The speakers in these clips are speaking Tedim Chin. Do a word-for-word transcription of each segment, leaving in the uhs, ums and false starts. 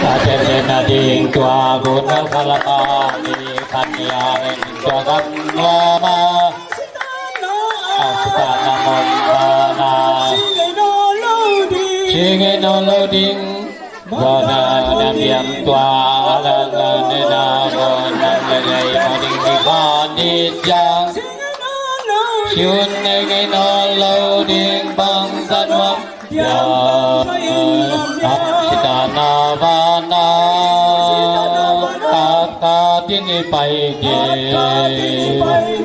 Ate na ding tua kun na kalama ni kan ya ren tua kan lama. Asita na mon bana. Singe no lo ding. Bana na biang tua la la ne na mon na le le mo ding di ka di jang. Siun ne nge no lo ding bang san wang. Ya, sita na ba na, ka ka tini pai di,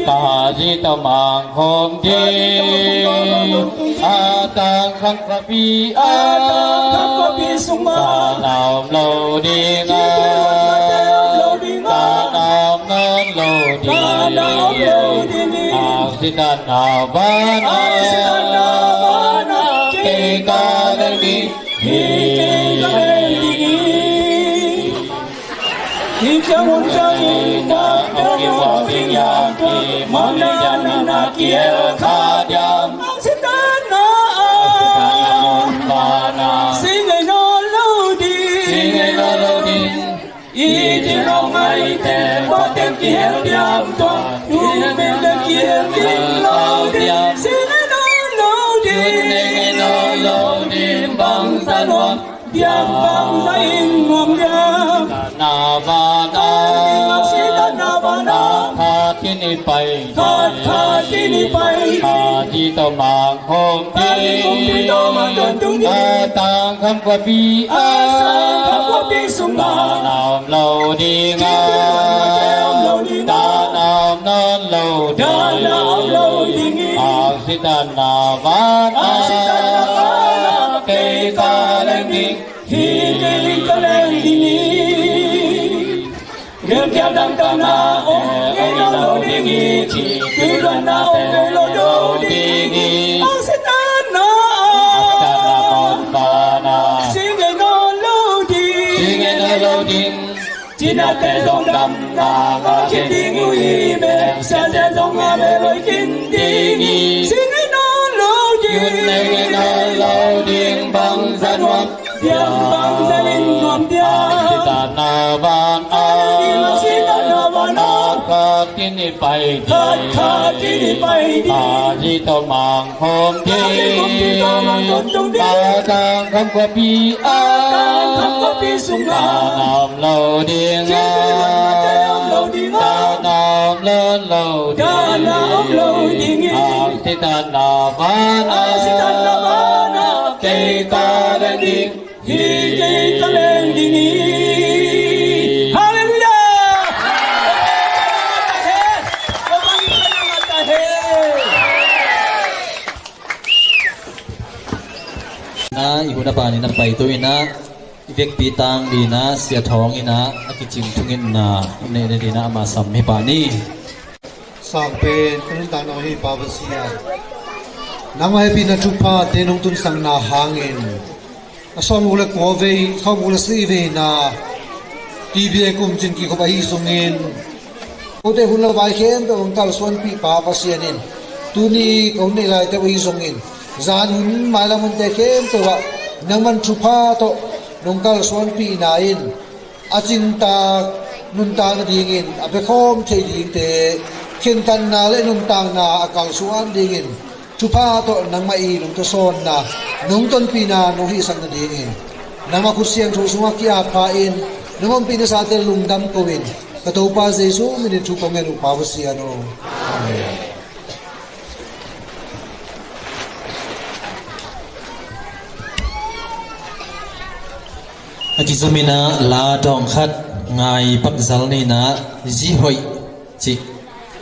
ka ji ta mang hom di, a tang khang ka pi a, ka na om lo di nga, ka na om non lo di, a sita na ba na, kei ka ding di. I ci lo ngaite, kua teng kihel diam tua, tu mel teng kihel ding lo ding, sing e no lo ding, sing e no lo ding, bang sa nuam diam, bang sa in nuam diam. Na ba na, si ta na ba na, khat khat kini pai, khat khat kini pai, khat khat kini pai. Ka ji tawh mang khawm ding. Ka tang kham khuapi ah, tang kham khuapi sungah, dahna om lo ding ah, dahna om nawn lo ding. Aksi tanna vanah, aksi tanna vanah, kei ka leng ding, hi kei ka leng ding hi. Gilkial dangtakna om ngei lo ding hi, ci, tuiluatna om ngei lo ding hi. Aksi tanna, aksi tanna vanah, si ngei nawn lo ding, si ngei nawn lo ding. Cinate zong damna ngah khin ding uh hi, bek siate zong ngah behloi khin ding hi. Si ngei nawn lo ding, si ngei nawn lo ding, bangzah nuam diam, bangzah in nuam diam. Aksi tanna vanah, aksi tanna vanah, khat khat kini pai ding, khat khat kini pai ding. Ka ji tawh mang khawm ding, ka ji tawh mang khawm ding. Ka tang kham khuapi ah, ka tang kham khuapi sungah, dahna om lo ding ah, dahna om nawn lo ding, dahna om lo ding hi. Aksi tanna vanah, aksi tanna vanah, kei ka leng ding, hi kei ka leng ding hi. Halleluiah. Na i hun a panin a paito inah, i vekpi tang dinah, Sia Thawng inah a kicing thungetna neihna dinah ama sam hi pah ni. Sangpen ka nuntakna hi Pa Pasian, nangmah hehpihna thuphate nong tunsakna hangin a sawmguk le kua vei, sawmguk le sagih veina T B A kum cin kikhop ahi zongin, kote hun le vai khempeuh hong kalsuanpih Pa Pasian in, tuni ka hun neih laite uh ahi zongin, zan hun mailam hunte khempeuh ah nangman thupha tawh nong kalsuanpihna in a cingtak nuntak nadingin a biakhawm thei dingte khentatna le nuntakna a kalsuan dingin thupha tawh nangmah i nong tawsawnna, nong tonpihna nong hihsak nadingin nangmah khut siangtho sungah ki-ap pha in, nong ompih nasate lungdam ko-in ka Topa Jesu minin thu kong ngen uh Pa Pasian aw. Amen. A ci zominah la tawng khat ngai pakzal ninah zi hoih cih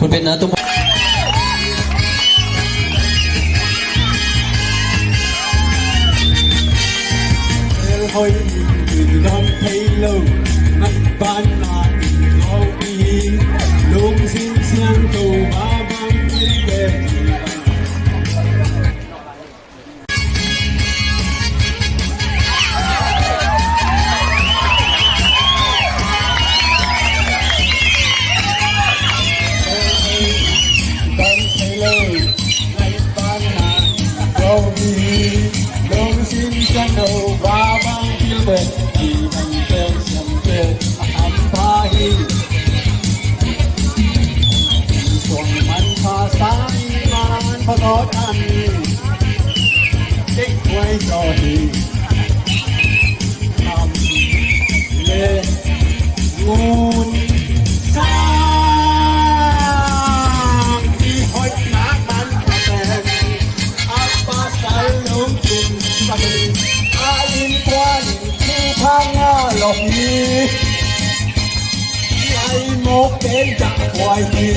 khutbetna tum. Hoih in dam thei lo, ngai pan na in lo i, lungsim siang to ba bang in. Aw, tami, tek huai zaw hi. Tam le ngun sang i hoih mahmah pen a pasal lungkim sak hi. A innkuan in thupha ngah lo hi. Ai mawk pen dak huai hi.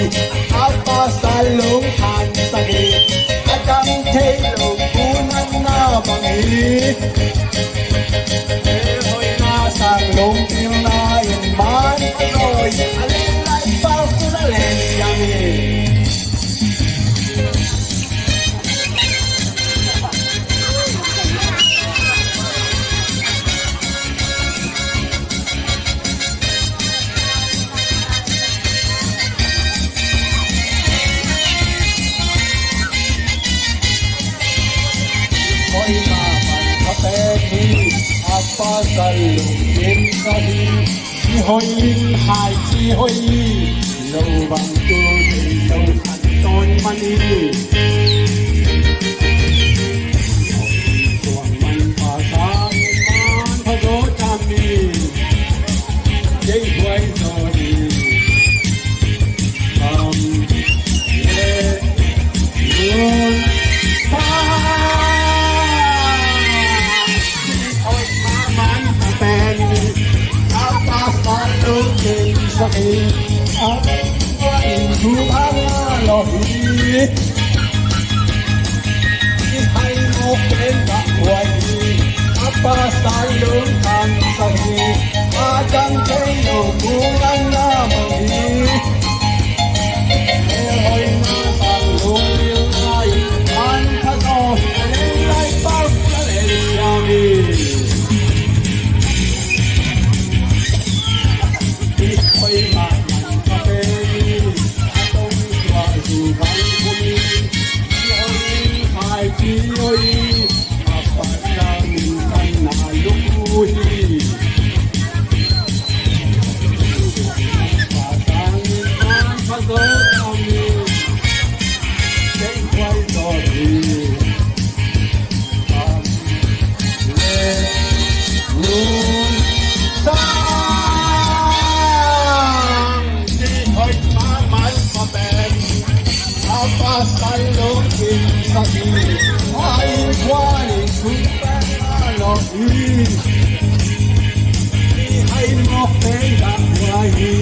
A pasal lungkham sak hi. A dang thei lo thu natna bang hi. Hoihna sang lungkimna in man a zawi a len lai pau tu a len siang hi. Hoih mahmah ka pen hi, a pasal lungkim ka hi. Ci hoih in hai ci hoih hi, lo bang tu thei lo khan tawn man hi. Tuang man pha sang man pha zo tam hi. Kei huai zaw hi. Tam le ngun sang. Hoih mahmah ka pen hi. A pasal lungkim sak hi. A innkuan in thupha ngah lo hi. I hai mawk pen dak huai hi. A pasal lungkham sak hi. A dang thei lo thu natna bang hi. Hoihna sang lungkimna in man pha zaw a len lai pau a len siang hi. Hoih mahmah ka pen hi. A tong tua zu bang kum hi. Ci hoih in hai ci hoih hi. A pasal min khan na luk hi. Pasal min khan pha zo tam hi. Kei huai zaw hi. Tam le ngun sang. Ci hoih mahmah ka pen hi. A pasal lungkim sak hi. A innkuan in thupha ngah lo hi. I hai mawk pen dak huai hi.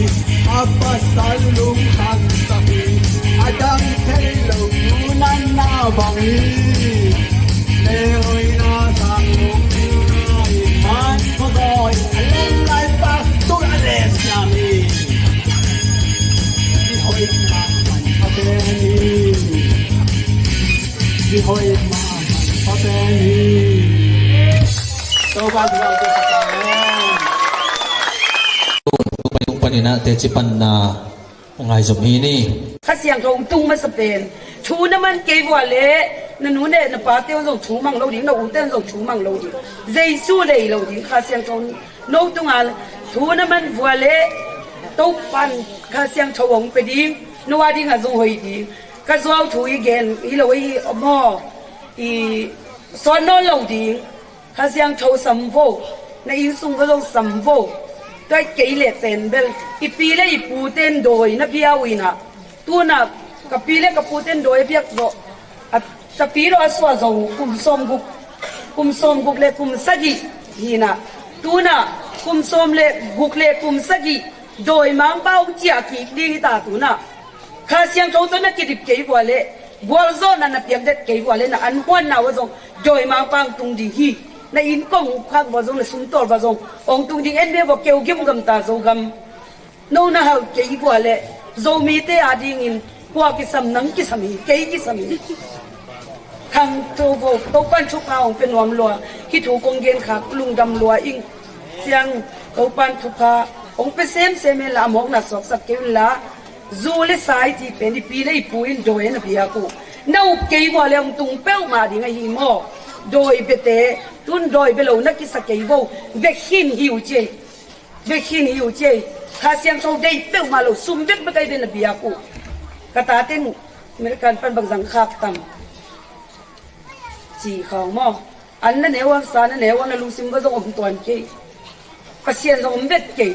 A pasal lungkham sak hi. A dang thei lo thu natna bang hi. Hoihna sang lungkimna in man pha zaw a len lai pau tu a len siang hi. Ci hoih mahmah ka pen hi. Ci hoih mahmah ka pen hi. Topa thupha pia sak ta hen. Tung panin ah teci panna ngaizom hi ni. Kha Siangtho hong tung masa pen thu na man kei vua leh na nu leh na pate uh zong thu mang lo ding, na ute uh zong thu mang lo ding. Jesu lei lo ding. Kha Siangtho no tungah thu na man vua leh Topan Kha Siangtho hong pia ding. No a dingah zong hoih ding. Ka zuau thu i gen hi lo hi maw? I sawt nawn lo ding. Kha Siangtho sam vo, na inn sung vo zong sam vo. Tua kei leh pen bel i pi le i pute in dawi na bia uh inah, tunah ka pi le ka pute in dawi a biak zawh. A, ka pi lo a suah zo kum sawm guk, kum sawm guk le kum sagih hi inah, tunah kum sawm le guk le kum sagih dawimangpa hong ciah kik ding hi ta tunah. Kha Siangtho tawh na kidip kei vua leh, gualzawhna na piak det kei vua leh, na an huanna uh ah zong dawimangpa hong tung ding hi. Na inn kong khak vua zong, na sumtawl vua zong hong tung ding. En ve vua, keu gim gamta Zogam. No na hauh kei vua leh Zomite a dingin kua kisam, nang kisam hi, kei kisam hi. Khangto vo, Topan thupha hong pia nuam lua. Hih thu kong gen khak lungdam lua ing. Siang, Topan thupha hong pia semsem hen la, a mawkna suaksak kei un la. Zu le sa i cih pen i pi le i pu in dawi na biak uh. Na up kei vua leh hong tung peuhmah ding ahi maw? Dawi biate, tun dawi bia lo na kisa kei vo. Bia khin hi uh ci ei. Bia khin hi uh ci ei. Kha Siangtho deih peuhmah lo, sum bekbek ahi ve na biak uh. Ka tate in American pan bang zang khak tam? Khawng maw, an na neu a, sa na neu a, na lungsim va zong om tuan kei. Pasian zong om vet kei.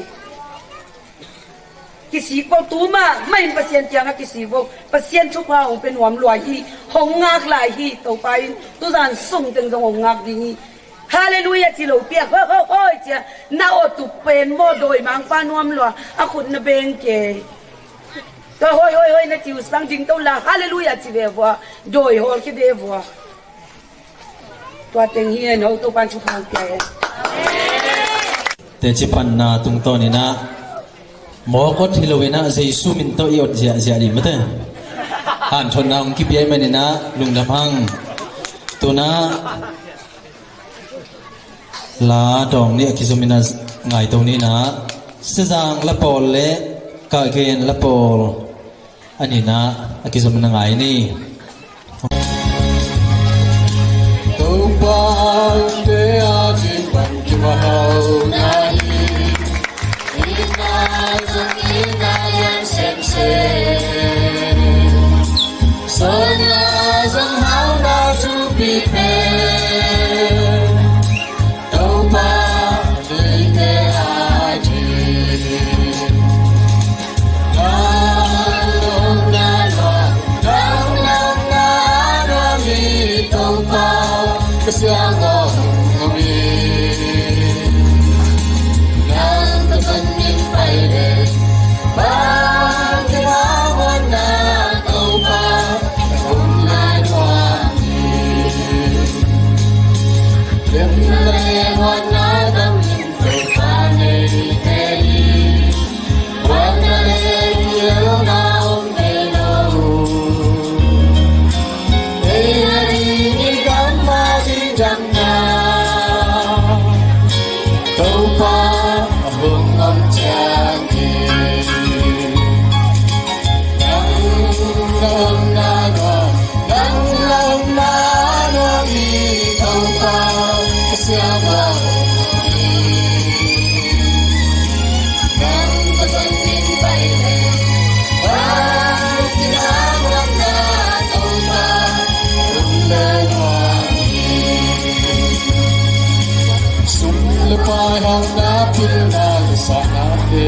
Kisik vo, tu mah mah in Pasian kiangah kisik vo. Pasian thupha hong pia nuam lua hi. Hong ngak lai hi. Topa in tuzan sung teng zong hong ngak ding hi. Halleluiah ci lo piak, hoi, hoi, hoi, cia. Na awtup pen maw, dawimangpa nuam lua, a khut na beng kei. Tua hoi, hoi, hoi, na ci uh sang ding to la, halleluiah ci ve vua, dawi hawl khia ve vua. Tua teng hi hen, ho Topan thupha pia hen. Teci panna tungtawn inah, mawk ot hi lo inah, Jesu min tawh i ot ziahziah dih mate. Hanthotna hong kipia i man inah, lungdam hang. Tunah, la dawng nih a kizom inah ngaito ni inah, Sizang la pawl le Kah Gen la pawl a ni inah a kizom inah ngai ni. Topa te a ding bang kimahauna hi. Ina zong ina lian semsem. Sona zong hauna thupi pen. Topa neite a ding. Nang nong na nuam, nang nong na nuam hi Topa, ka siang aw hong om hi. Nang ka tun min pai le, bang kimahuanna Topa, ka hong na nuam hi. Lemna le huanna dang in Topa neite hi. Huanna le kielna om ve lo. Ei a ding i gam a ding damna Topa a hong om ciang hi. Nang na omna nuam, nang na omna nuam hi Topa, ka siang aw hong om hi. Nang ka tun min pai le, bang kimahuanna Topa, ka hong na nuam hi. Sum le pai, hauhna, pilna le sahna te,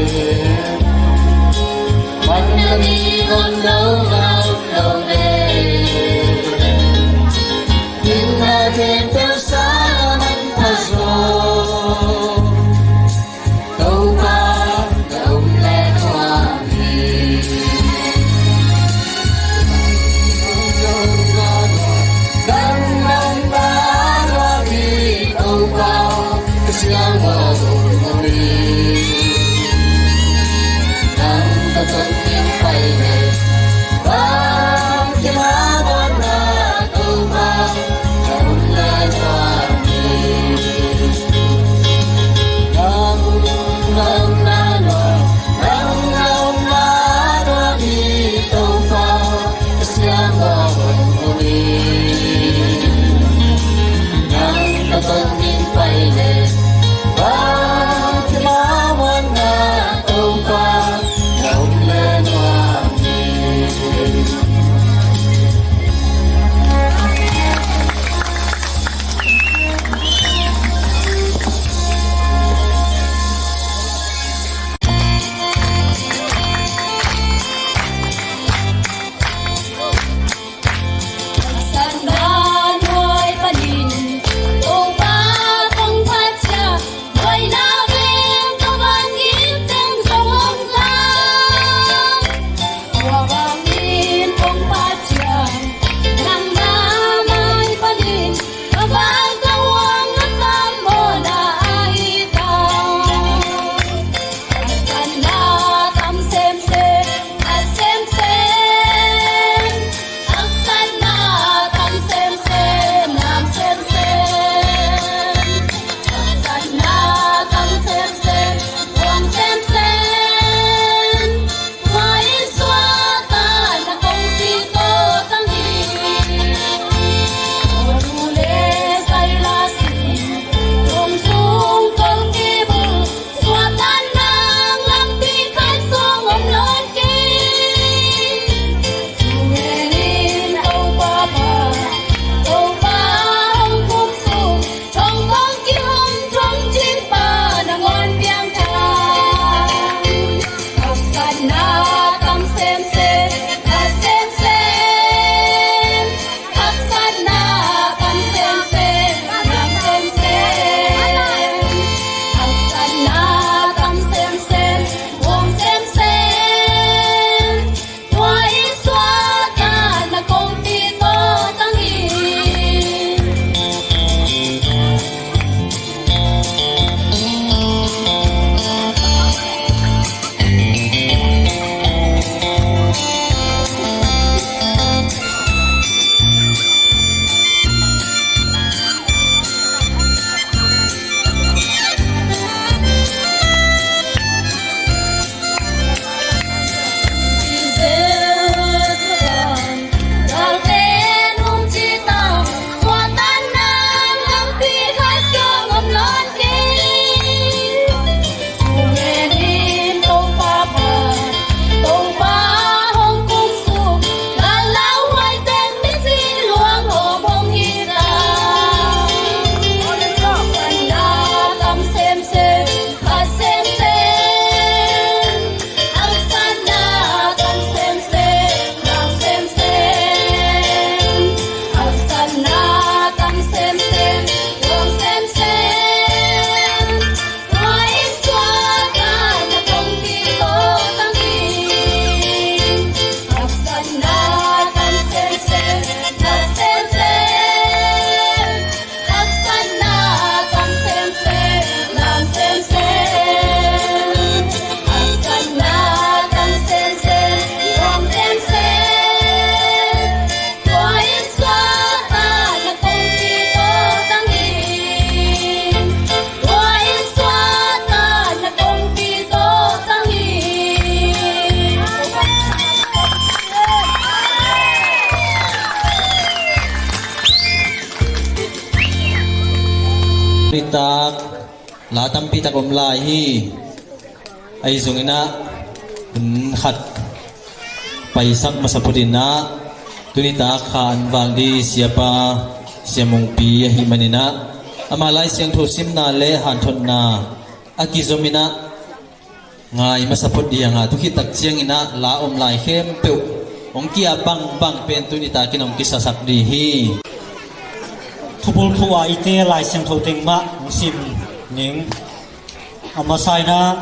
manna ding om lo, na om lo ve. Inn a khempeuh sang a manpha zaw, Topa na om le nuam hi. Nang na omna nuam hi Topa, ka siang aw hong om hi. Nang ka tun min pai le, bang kim A tampi tak om lai hi. Ahi zongin ah hun khat paisak masa phot in ah, tuni tak kha an vak ding Siapa Sia Mungpi ahih manin ah, ama Lai Siangtho simna le hanthotna a kizom in ah, ngai masa phot ding a, tu khit tak ciangin ah la om lai khempeuh hong ki-ap bangbang pen tuni takin hong kisasak ding hi. Thubulphuh ah i te Lai Siangtho teng mah hong sim ning. A masa in ah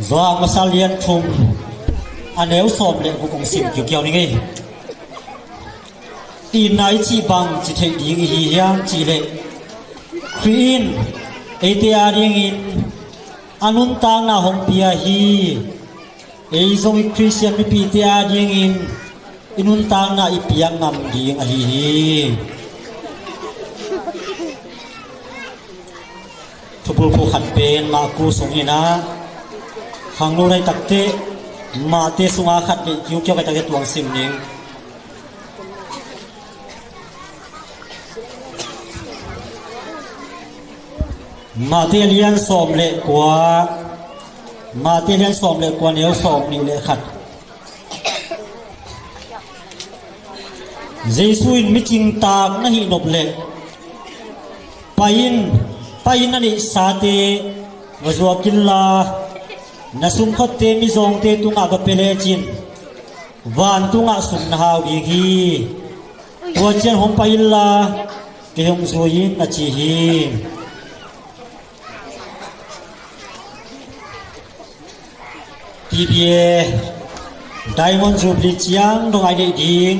Johan masa lian thum, a neu sawm le guk hong sim kiukiau ning ei. Itna i cih bang ci theih ding i hi hiam cih leh, Khrih in eite adingin a nuntakna hong pia hi. Ei zong i Khristian mipite adingin i nuntakna i piak ngam ding ahi hi. Thubulphuh khat pen Marku sung hi in ah, khangno na hih takteh Mate sunga khat deih kiukiau ka hih takteh tua hong sim ning. Mate lian sawm le kua, Mate lian sawm le kua, neu sawm nih le khat. Jesu in, "Micingtaak na hih nop leh pai in, pai in na neihsate va zuak inla, na sumkhotte mizawngte tungah va pia lecin vantungah sum na hau ding hi. Tua ciang hong pai inla kei hong zui in," a ci hi. T B A Diamond Jubilee ciang dong a i neih ding,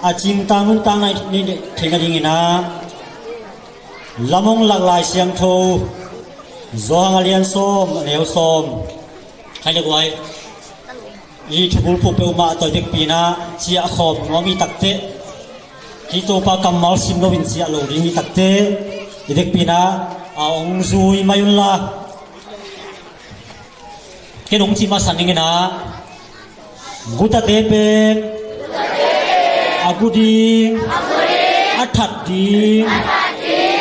a cingtaak nuntakna i neih theihna dingin ah, lam hong lak Lai Siangtho Johan a lian sawm, a neu sawm. Khai le guai, i thubulphuh peuhmah tawh i vekpi in ah ciah khawm nuam i takteh, hih Topa kammal sim loin ciah lo ding i takteh, i vekpi in ah a hong zui mai unla. Ken hong cih masa ning in ah, gutate pen a gu ding, a that ding,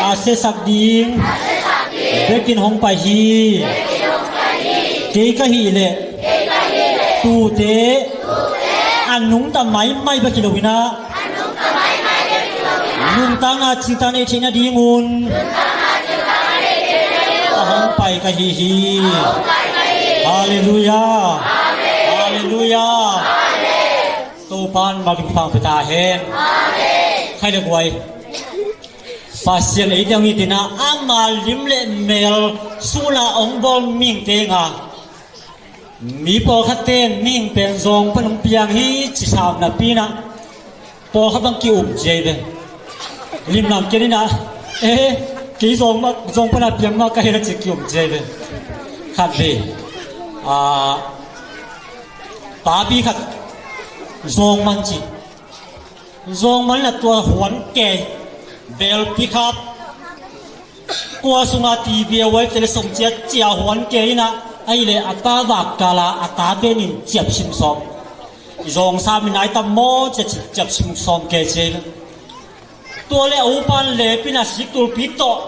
a siasak ding bekin hong pai hi. Kei ka hih leh tuute a nungta maimai bek hi lo in ah, nuntakna cingtaak neih theihna dingun a hong pai ka hi hi. Halleluiah. Halleluiah. Topa'n malsawmna pia ta hen. Khai le guai, Pasian eite hong it in ah, ama lim le mel suhna hong bawl mihingte nga, mi pawlkhatte mihing pen zawng pan hong piang hi ci sam napi in ah, pawlkhat bang ki-um ci hi ve. Limlam ken in ah, "Eh, kei zawng mah, zawng pan a piang mah ka hi," na ci ki-um ci hi ve. Khatvei, ah, papi khat zawng man ci. Zawng man in ah tua huan kei, belpi khap, kua sunga T B A wife te le song ciat cia huan kei in ah, ahih leh a ta vak kal a, a tate nin ciapsim sawm. Zawng sam in ai tam maw cia ci, ciapsim sawm kei ci. Tua leh a upa'n leh pina sik tulpi tawh,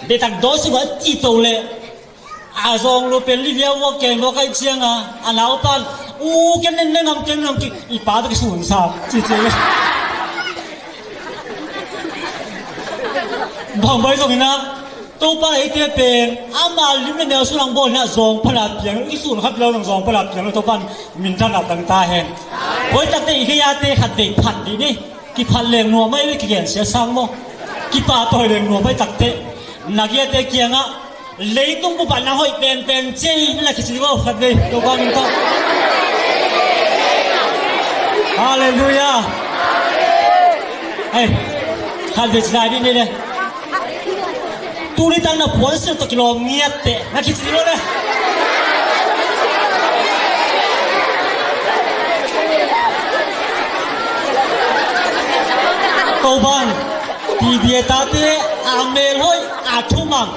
deihtak dawi sungah cih to leh, a zawng lo pen liviau vua kei vua kaih ciang a, a naupa'n, "U, ken nen ne ngam, ken ngam ki, i pa bek i sun sam," ci ci. Bang bai zong in ah, Topa eite pen ama lim le mel suhna hong bawl in ah, zawng pan a piang lo, i sun khat lo zong zawng pan a piang lo, Topa'n minthanna tang ta hen. Hoih takte i gei-ate khatvei phat dih ni. Kiphat leng nuam ahi ve, kigensia sang maw? Kipahpah hoih leng nuam ahi takteh, na gei-ate kiangah, "Leitung bup ah na hoih penpen ci ei," na kici ni maw, khatvei, Topa min tawh. Halleluiah. Hei, khatvei ci lai dih ni le. Tuni tak na puansilh tawh kilawm ngiat teh, na kici lo le. Topa'n T B A tate a melhoih, a thumang,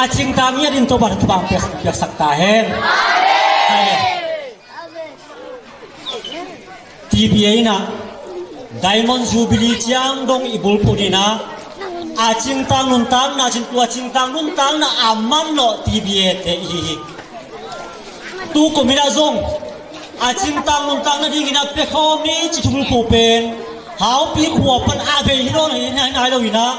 a cingtaak ngiat in Topa'n thupha piak, piaksak ta hen. Amen. T B A in ah Diamond Jubilee ciang dong i bulphuh ding in ah, A cingtang nuntakna cin tua cingtang nuntakna a man lawh T B A te ihi hi. Tukum inah zong a cingtang nuntakna dingin a pia khawm ni ci thubulphuh pen haupi khua pan a bei hi nawn hi nai lo inah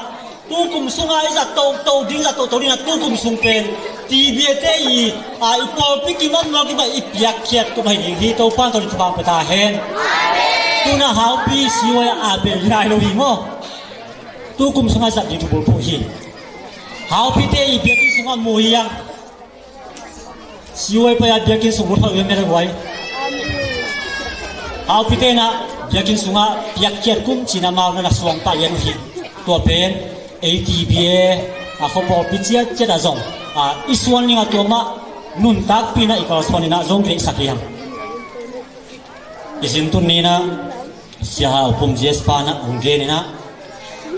tukum sungah i zat toto ding zat toto dingah tukum sung pen T B A te i a i pawlpi kimawkmawk i mah i piakkhiat kum ahi ding hi. Topa tawh i thupha pia ta hen. Tuna haupi siwai a bei hi nai lo hi maw? Tukum sungah zat ding thubulphuh hi. Haupite i biakinn sungah mu hi ang. Siwai pai a biakinn sung lut hauh i mel a guai. Haupite na biakinn sungah piakkhiat kum cina mau na na suang pah lian uh hi. Tua pen A T B A a khopawlpi ciatciat a zong a i suan ning a tua mah nuntakpi na i kalsuan inah zong deihsak hi ang. I zintun ni na Sia Hau Pum G S pa na ong gen inah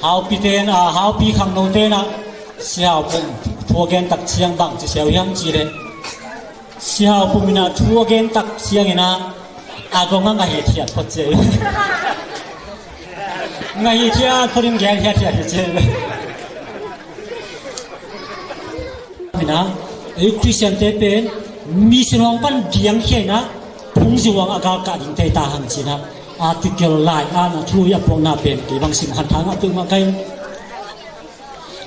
haupi ten a haupi khangno ten ah Sia Hau Pum thu a gen tak ciang bang ci siau hiam ci leh Sia Hau Pum inah thu a gen tak ciang inah a gong a ngahi thiat phot ciau. Ngahi thiat phot in gen thiat thiat hi ciau. Inah ei Khristiante pen mission hong pan diangkhia inah phungzi huang a galkah ding tei ta hang cinah article lai a na thu i a puakna pen kei bang sim khan thang a peuhmah kai.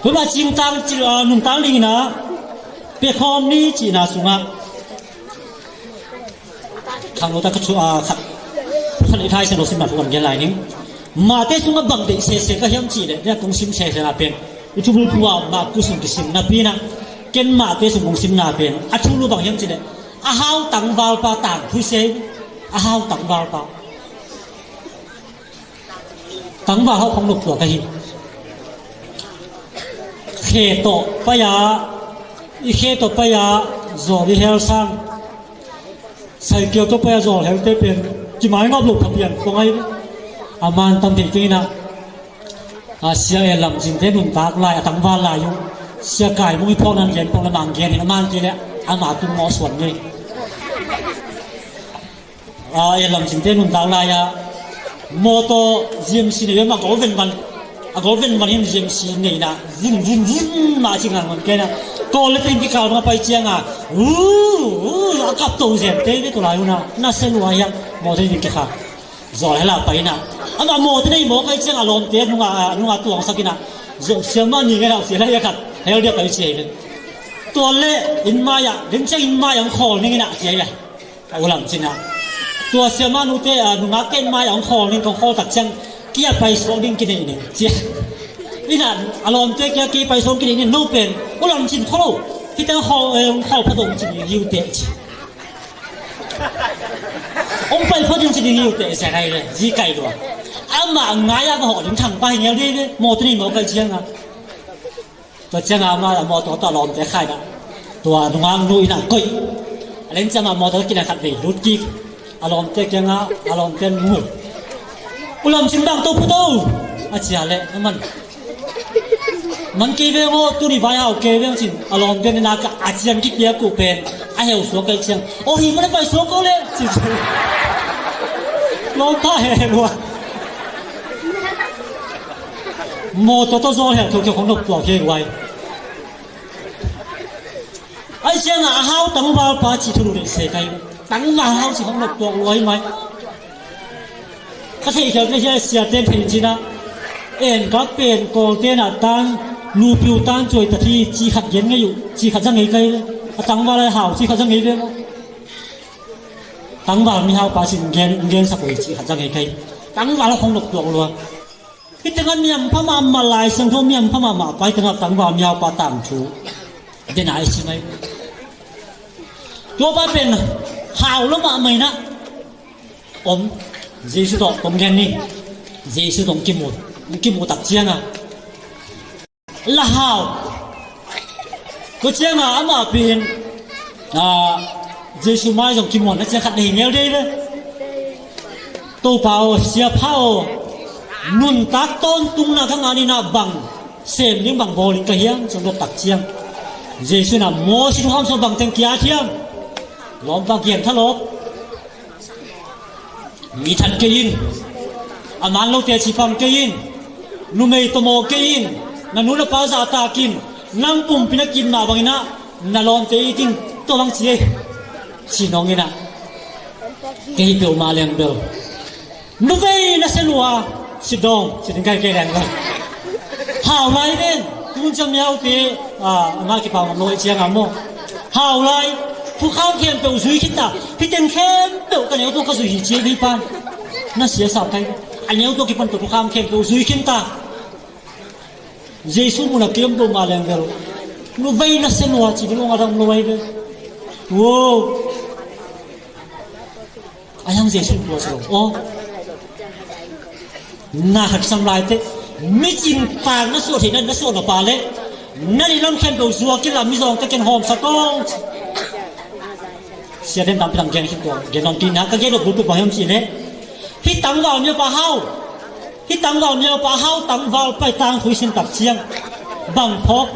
Tua mah cingtang nungtang ding inah pia khawm ni cihna sungah khangno ta ka thu a khat khat i thai seno simna thu kan gen lai ning. Mate sungah bang deih sese ka hiam cih leh nia kong sim sese na pen i thubulphuh a Markus sung kisim napi inah ken Mate sung kong simna pen a thulu bang hiam cih leh a hau tangvalpa tangthu sei. A hau tangvalpa tangval hau khong lok tua ka hi. Khe tawh pai a i khe tawh pai a zawl i hel sang Saikiau tawh pai a zawl helte pen kimai ngap lo phapian pong ai. A man tam thei kei inah a sia e lamcinte nuntak lai a tangval lai uh sia kai mung i phawk nan gen pong le mang gen in a man kei le ama tung mawh suan ngei. A e lamcinte nuntak lai a mawtaw G M C nei a gol venvan a gol venvan in G M C neina vun vun vun mah ci ngan ngon kena kawl le teng kikal bang a pai cianga a kap to zen tei ve tu lai una na se lua hiam mawtaw in kikha zawl hela pai ina ama mawtaw nei maw kai cianga lawmte nunga nunga tuangsak ina siama ni ngena sia lai a khat hel dia pai ci ei ve. Tuan le in maya lim ciang in maya ang khawl ning ina ci ei ve. A ulam cina tua siama nute a nungakte in mai a hong khawl ning kong khawl tak ciang kia pai suak ding kinei ning cia. Ina a lawmte kia kia pai suak kinei ning no pen ulam cin khawl hita hong khawl pha dong cin ding hiu te ci. Hong pai pha ding cin ding hiu te cia ngai le zi kai lua. Ama ngai a ka haw ding thang pa hi ngel dei le mawtaw ni mawtaw kai ciang a. Tua cianga ama la mawtaw tawh a lawmte khai na tua nungak nu ina koih. A leng ciama mawtaw kina khat vei lut kik a lawmte kianga a lawmte nu ulam cin bang to puto a cia le a man man kei veng aw tuni vai hau kei veng cin a lawmte nina ka a cian kipia kuh pen a heu suak kai ciang aw hi mana pai suak ko le cin lawmpa he he lua. Mawtaw tawh zawl hel thokhiak hong nop tuak hi guai. Ai cianga a hau tangvalpa cih thulu deih se kai tangval hau cih hong nop tuak luai mai. Ka theih khial ka hia siate theih cina en ka pen kawltena tan lupiu tan cuai tathi cih khat gen ngei uh cih khat za ngei kai. A tangval ai hau cih khat za ngei ve maw? Tangval mihaupa cin gen gensak uh hi cih khat za ngei kai. Tangval hong nop tuak lua. Hitenga miam pha mahmah lai siangtho miam pha mahmah pai tenga tangval mihaupa tangthu dena i si mai. Tuapa pen hau lo mahmah ina om Jesu tawh om gen ni. Jesu tawh kimu kimu tak cianga lahau ko cianga ama pen Jesu mai zong kimuanna ciang khat na hi ngel dei le. Topa aw siapha aw nuntak tawntungna ka ngah nina bang sem ding bang bawlin ka hiam ciang dot tak ciang Jesu na Moses hukham sung bang teng kiat hiam? Lawm bang kian thalawp mi that kei in a man lo teci pang kei in numei tomaw kei in Na nu na pa zahtak in, nang pumpi na kipna bangin ah na lawmte it in, tua bang ci ei, ci nong in ah, kei hi peuhmah leng bel nuvei nasia lua, sit dawng, sit in kai kei leng bel hau lai ven. Tun ciang miaute, ah, amah kipau ngam lo ahih ciangin maw, hau lai. Thukham khempeuh zui khin ta, hih teng khempeuh ka neu tua ka zui hi ci ei, vei pan. Na sia sa kai. A neu tua kipan tua thukham khempeuh zui khin ta. Jesu mun a kiam peuhmah leng bel nuvei nasia lua ci ding ong a dang lo ahi ve. Wow. A hiang Jesu in tua ci lo. Aw, na khat sam lai teh, micing tang na suah theih na, na suah na pa leh, na neih lam khempeuh zuak kei la, mizawngte ken hawmsak ong ci. Siate in tampi tak gen khin tua, gen ong khin na, ka gen lo bulpul bang hiam cih leh, hih tangval miapa hau, hih tangval miapa hau tangval pai tangthu i sin tak ciang bang phawk?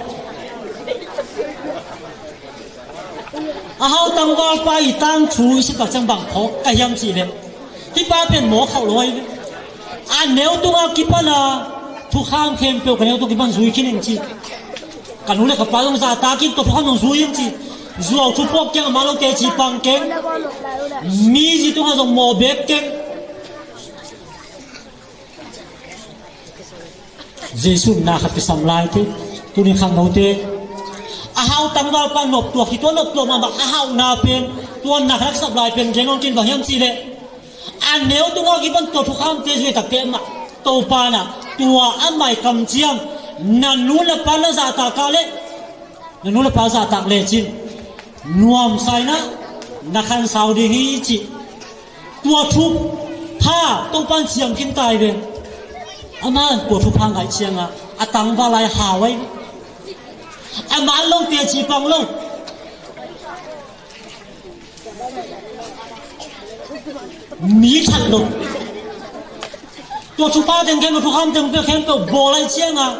A hau tangval pa i tangthu i sin tak ciang bang phawk ka hiam cih leh, hih pa pen mawk khauh lo ahi ve. A neu tungah kipan a thukham khempeuh ka neu tung kipan zui khin ing ci. Ka nu le ka pa zong zahtak in tua thukham zong zui ing ci. Zuau thu puak keng, a man lo teci pang keng. Mi zi tungah zong mawh bek keng. Jesu in na khat kisam lai teh, tuni khangnote, a hau tangval pa noptuak hi, tua noptuak mahmah a hauhna pen, tua na khat kisam lai pen gen ong khin bang hiam cih leh, a neu tungah kipan tua thukhamte zui tak teh mah, Topa in ah tua amah i kamciam, na nu na pa na zahtak leh, na nu na pa zahtak lecin nuamsa in ah na khansau ding hi cih. Tua thupha Topa in ciam khin ta hi ve. Amah in tua thupha ngaih ciangin a tangval lai hau ahi ve. A man lo teci pang lo. Mi that lo. Tua thupha teng khempeuh, thukham teng khempeuh bawl ahih ciangin,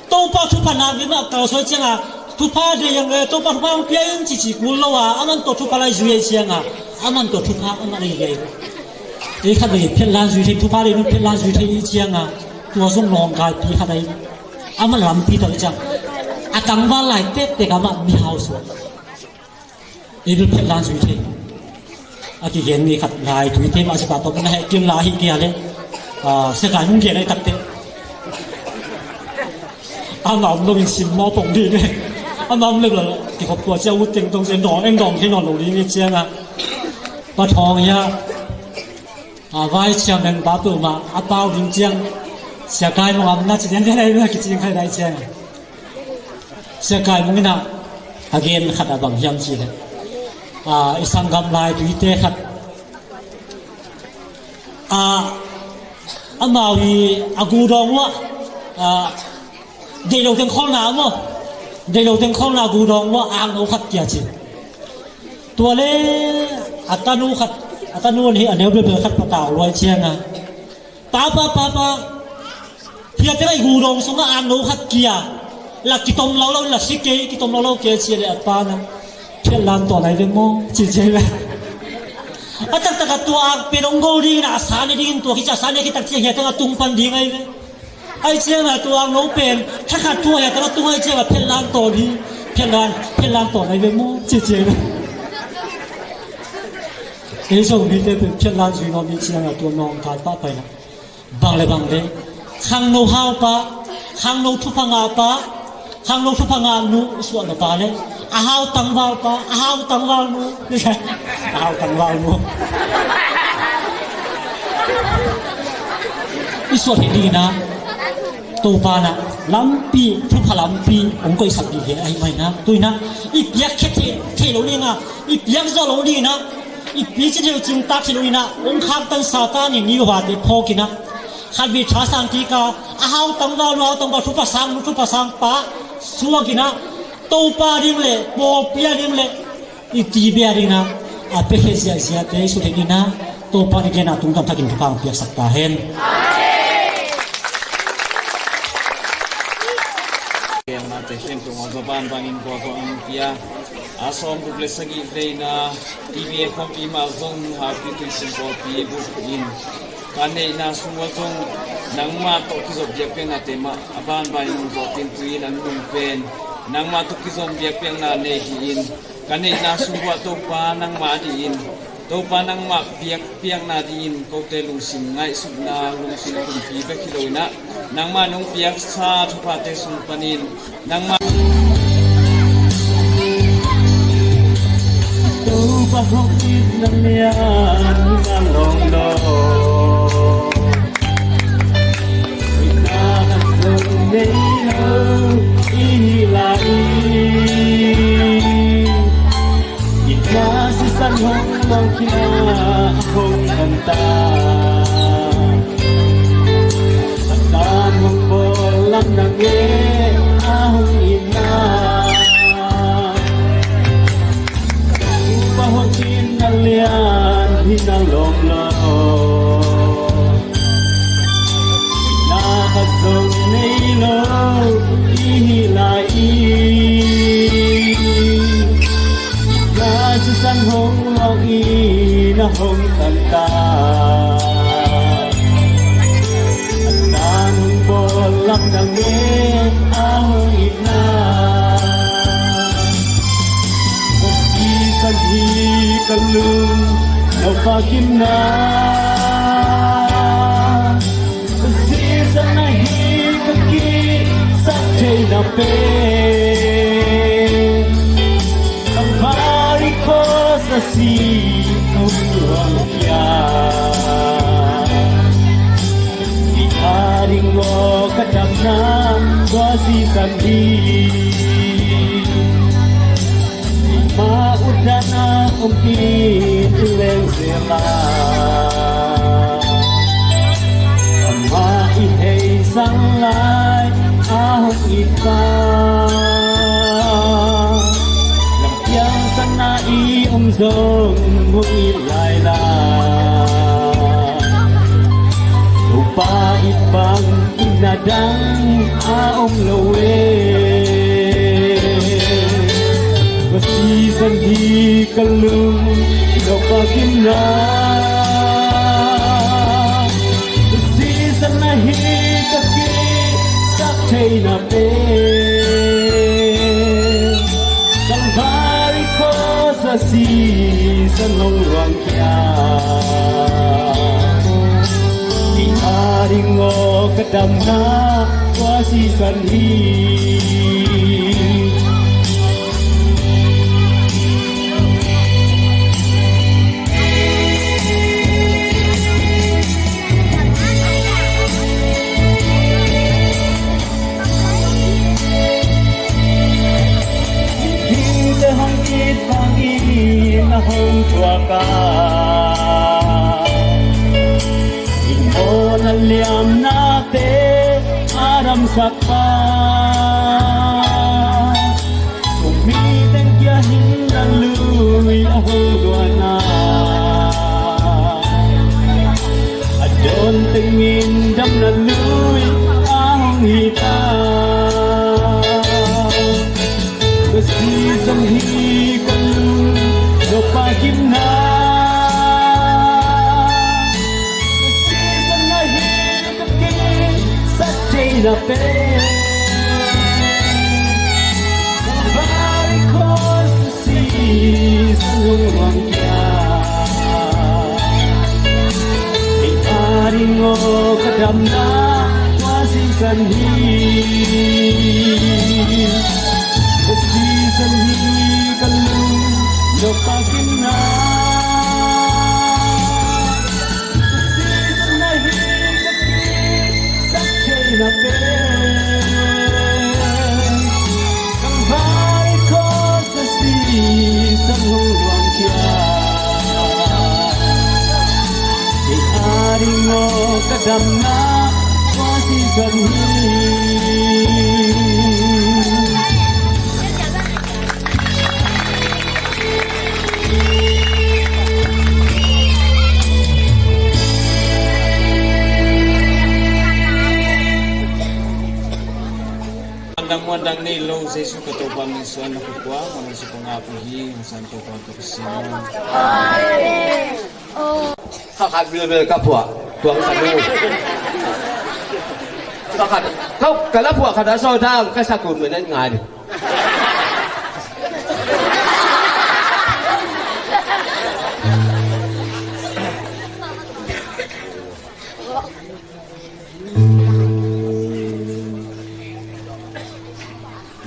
Topa thupha nak ding mah kalsuan ahih ciangin, thupha deih hang, eh, Topa thupha hong pia in cici kul lo a, aman tua thupha lai zui ahih ciangin, aman tua thupha aman ahi ve. Ei khat vei phetlan zui thei, thupha deih nung phetlan zui thei ahih ciangin, tua zong nawngkaipi khat ahi. Aman lampi tawh ahih ciangin, a tangval lai tektek amah mihau suak. Ei bel phetlan zui thei. A kigen mi khat lai tuite mah sipa tawh na heh kim la hi kia le. Ah, sia kai hong gen ai takte. Ama om lo in sim mawh pong ding e. Ama om lo la kikhop tua sia ut teng tong sia dawng eng dawng thei nawn lo ding e ciang a. Pa Thawng ia. A vai ciang nang pa peuhmah a pau ding ciang. Sia kai mong am na ci den den ai na kicing khai dai ciang. Sia Kai Mung in ah a gen khat ah bang hiam cih leh, ah, i sanggam lai tuite khat, ah, amau i a gu dawng uah, ah, deih lo teng kholna maw, deih lo teng kholna gu dawng uah akno khat kia ci. Tua le a tanu khat, a tanu nih a neu belbel khat patau luai ciangin, Pa, pa, pa, pa. Hiah teng a i gu dawng sungah akno khat kia. La kitom lo lo, la si kei, kitom lo lo kei ci le a pa na. Phiatlan tawn ai ve maw, ci ci ve. A taktak a tua ak pen hong gol dingin a sa ne dingin tua kici a sa ne kitak ciang hiah teng a tung pan ding ai ve. Ai ciang a tua akno pen thakhat thu hiah teng a tung ai ciang a phiatlan tawn hi. Phiatlan, phiatlan tawn ai ve maw, ci ci ve. Ei Zomite pen phiatlan zui nuam i ciang a tua nawngkai pah pai na. Bang le bang le, khangno hau pa, khangno thupha ngah pa, khangno thupha ngah nu suah na pa le, a hau tangval pa, a hau tangval nu, a hau tangval nu. I suah theih dingin ah, Topa in ah lampi, thupha lampi hong koihsak dih ve ahi mai na. Tu in ah i piak khia thei, thei lo ding a, i piak zawh lo ding in ah, i pici thei lo, cingtak thei lo in ah, hong khaktan Satan in ni huate phawk in ah, khat vei tha sang kik a, a hau tangval nu, a hau tangval thupha sang nu, thupha sang pa suak in ah, Topa ding le pawlpi a ding le i ti bia ding in ah, a piakhia ziahziahte i suah theih ding in ah, Topa in i gen a tungtang thakin thupha hong piaksak ta hen. Piaknate khempeuh mah zaw bangbangin gualzo ang pia. A sawmguk le sagih veina T V a khawmpi mah zong Happy Tuition Pawlpi bulphuh in ka neihna sungah zong Nangmah tawh kizop biakpiaknate mah a banban in hong zawhpih in, tui in an nung pen nangmah tawh kizom biakpiakna nei dingin, ka neihna sungah Topa nangmah dingin, Topa nangmah biakpiakna dingin kote lungsim ngaihsutna, lungsim kumpi bek hi loin ah, nangmah nong piaksa thuphate sung panin nangmah Topa hong itna lian na lawm lo. Itna khat zong nei lo i hi lai. Itna sisan hong luang khin a hong tan ta. A tan hong bawl lamdang e a hong itna. Topa hong itna lian hi na lawm lo. Itna khat zong nei lo i hi lai. Itna sisan hong luang in a hong tan ta. A tan hong bawl lamdang e a hong itna. Ka sisan hi ka lung, Topa gimna. Ka sisan na hi ka kisap theihna pen Kalvari cross a si hong luang khia. I ading aw ka damna tua sisan hi. Amah utdan a om in i leng zel a, amah i hei sang lai a hong it pa. Lampiang sang na i om zong hong it lai la. Topa it bang itna dang a om lo e. Ka sisan hi ka lung, Topa gimna. Ka sisan na hi ka kisap theihna pen Kalvari cross a sisan hong luang khia. I ading aw ka damna tua sisan hi. Hingte hong it bangin a hong thuak a, hing mawhna liamnate a damsak pa. Kum mi teng kia hing na lui a hong luan a, a dawn tengin damna lui a hong hi ta. Ka sisan hi ka lung, Topa gimna. Ka sisan na hi ka kisap theihna pen Kalvari cross a sisan hong luang khia. I ading aw ka damna tua sisan hi. Ka sisan hi ka lung, Topa gimna. Ka sisan na hi ka kisap theihna pen Kalvari cross a sisan hong luang khia. Kei ading aw ka damna tua sisan hi. Muandang, muandang nei lo, Jesu ka Topa min suan na kukua, maman su panga pu hi, hong san Topa ka Pasian. Kha khat bilbel ka phuah, tuang sa lo. Pakhat, ka, ka la phuah khat a sawt hang, ka sakun minute ngai ding.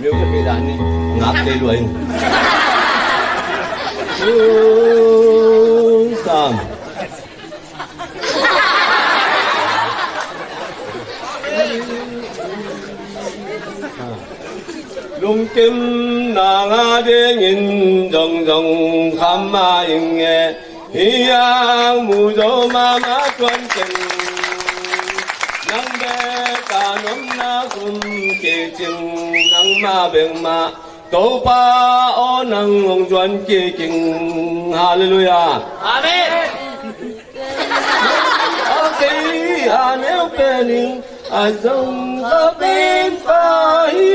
Music kei dan ni, ngak kei lua in. Tung sam. Lungkim nang a dingin zongzong kham mah ing e. Hi hang mu zo mahmah tuan keng. Nang bek a nopna um kei cing, nangmah bek mah Topa aw, nang hong zuan kik ing. Halleluiah. Amen. A kei a neu pen in a zong kha pen pa hi.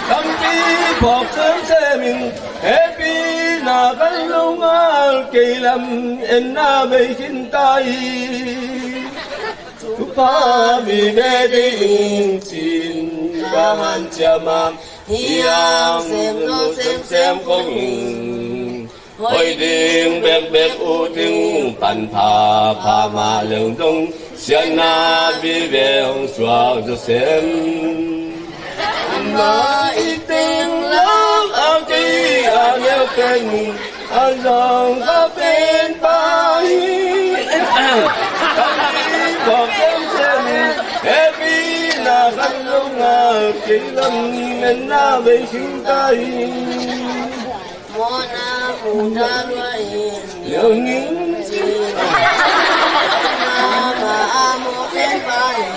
Tampi phawk semsem in hehpihna khat lo ngal kei lam, enna bei khin ta hi. Thupha vive ding ci-in ka hanciam a, hi hang sem lo semsem kong ing. Hoih ding bekbek ut ing, pan phapha mah leng dong, siatna vive hong suak zaw sem. Mah i teng lak a kei a neu pen a zong kha pen pa hi. Ka mi kawk semsem in hehpihna khat lo ngal kei lam, enna bei khin ta hi. Mawhna mu ta lua in liau ning ci. Mah a mawh pen pa hi.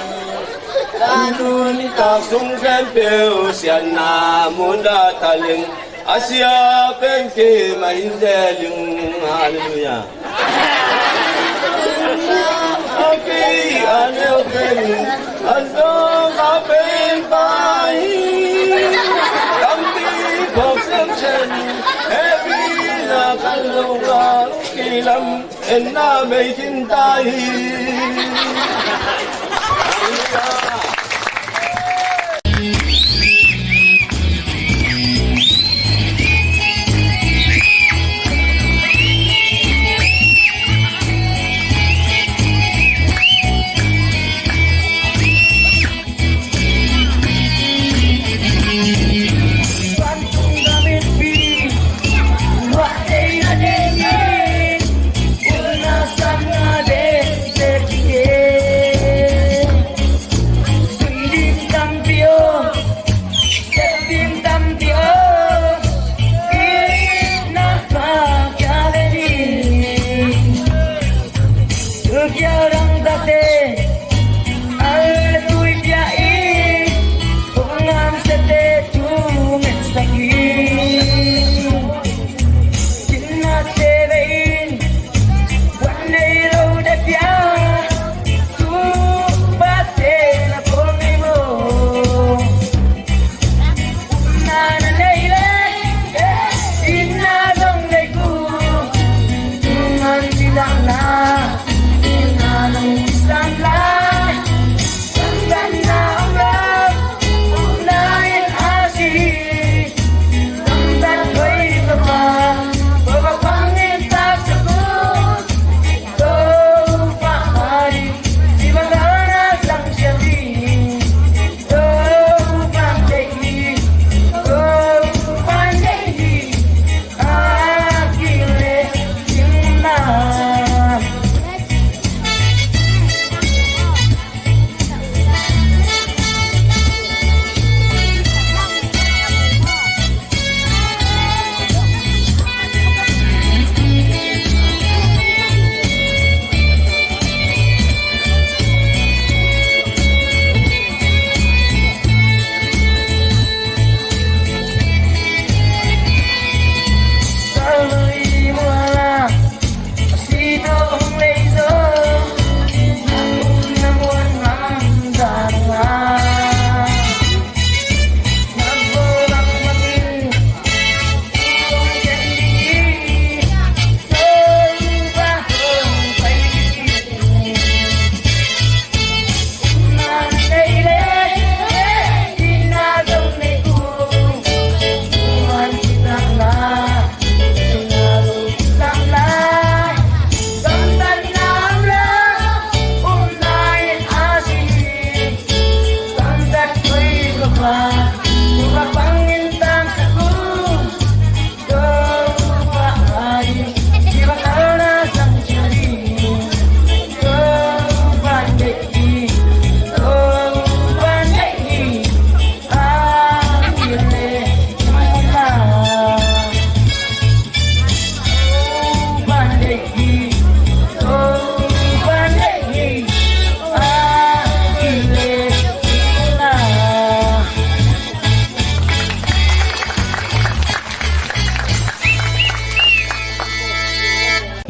Ka nuntak sung khempeuh siatna mun dah ta leng, a sia pen keimah in zel ing. Halleluiah. A kei a neu pen a zong kha pen pa hi. Tampi phawk semsem, hehpihna khat lo ngal kei lam, enna bei khin ta hi.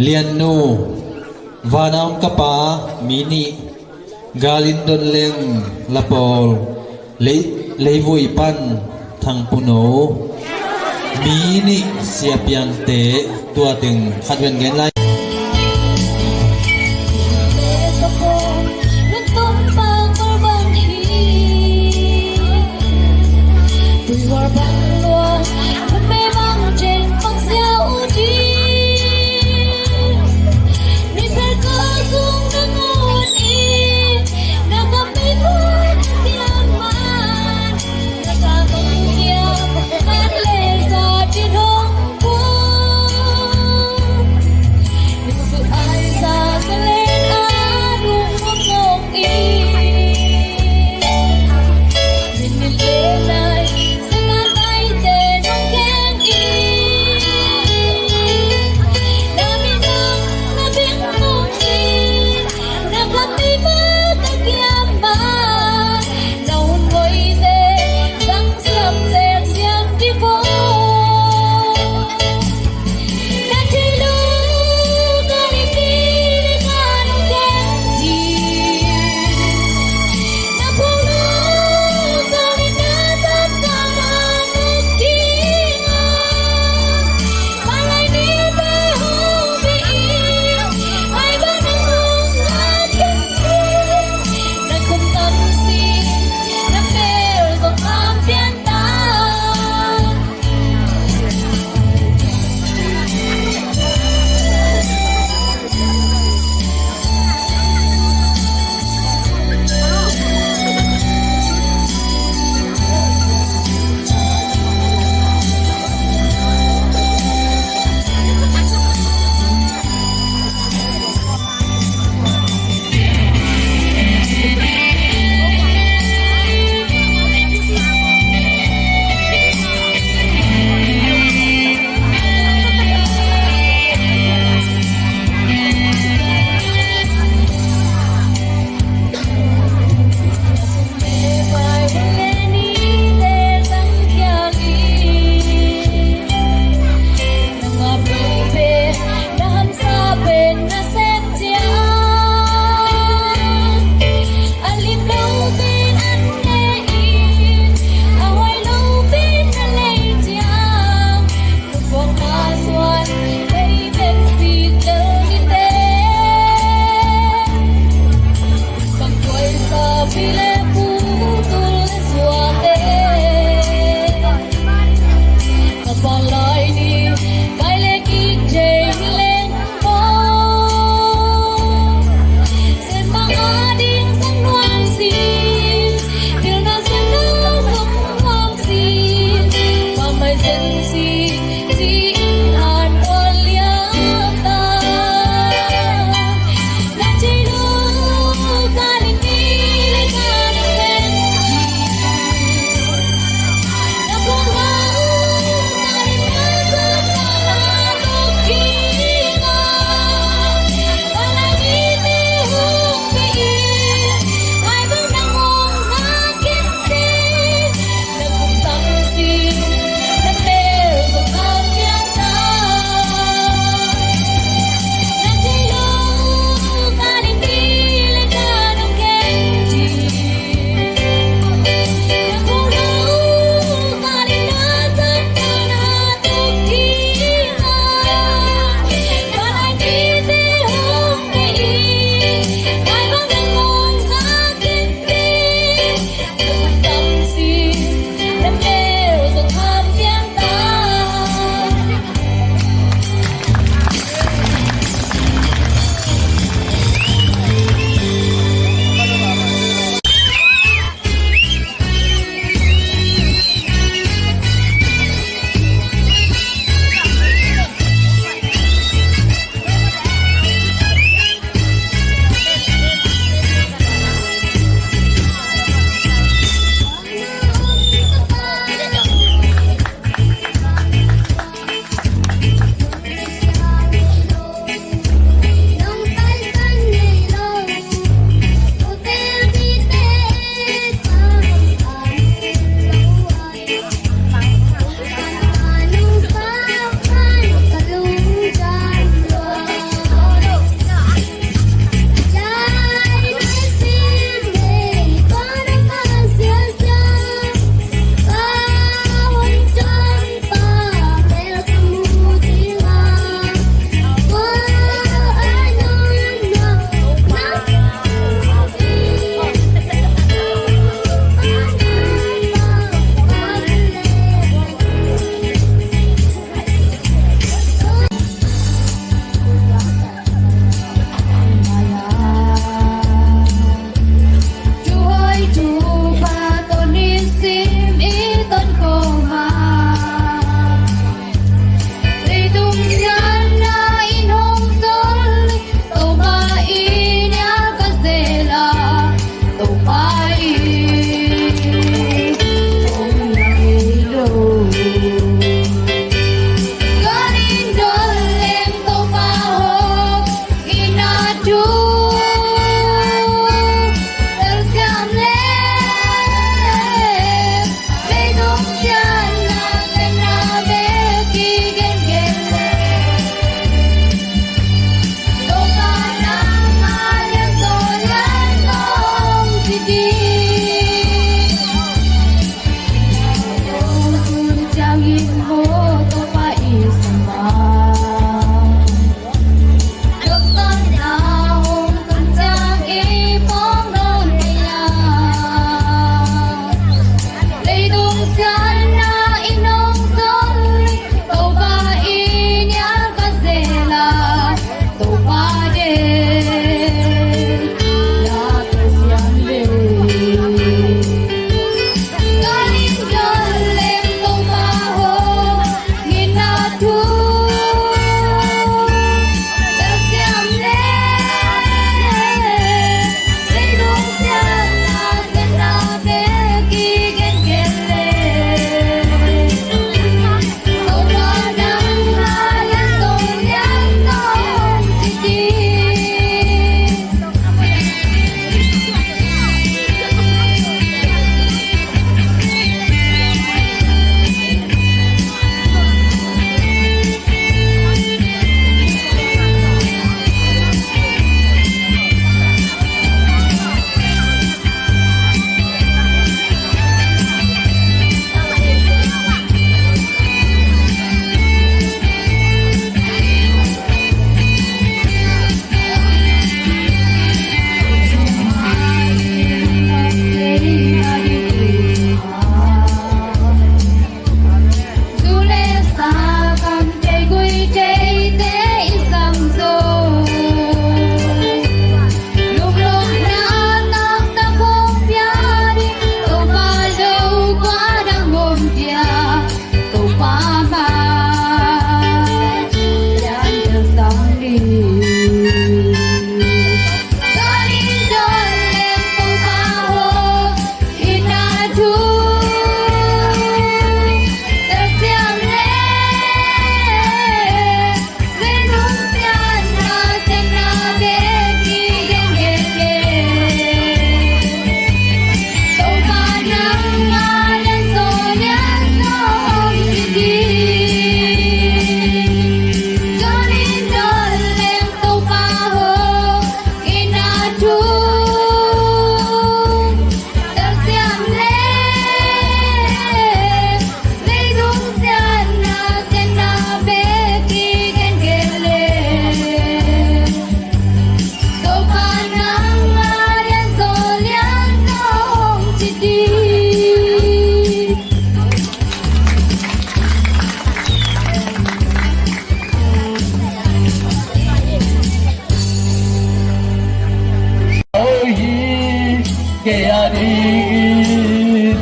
Liannu, vana om ka Pa, mi nih, Galin Don Leng, Lapawl, Lei, Leivui pan, Thangpuno, mi nih, Sia Piangte, tua teng khat ven gen lai.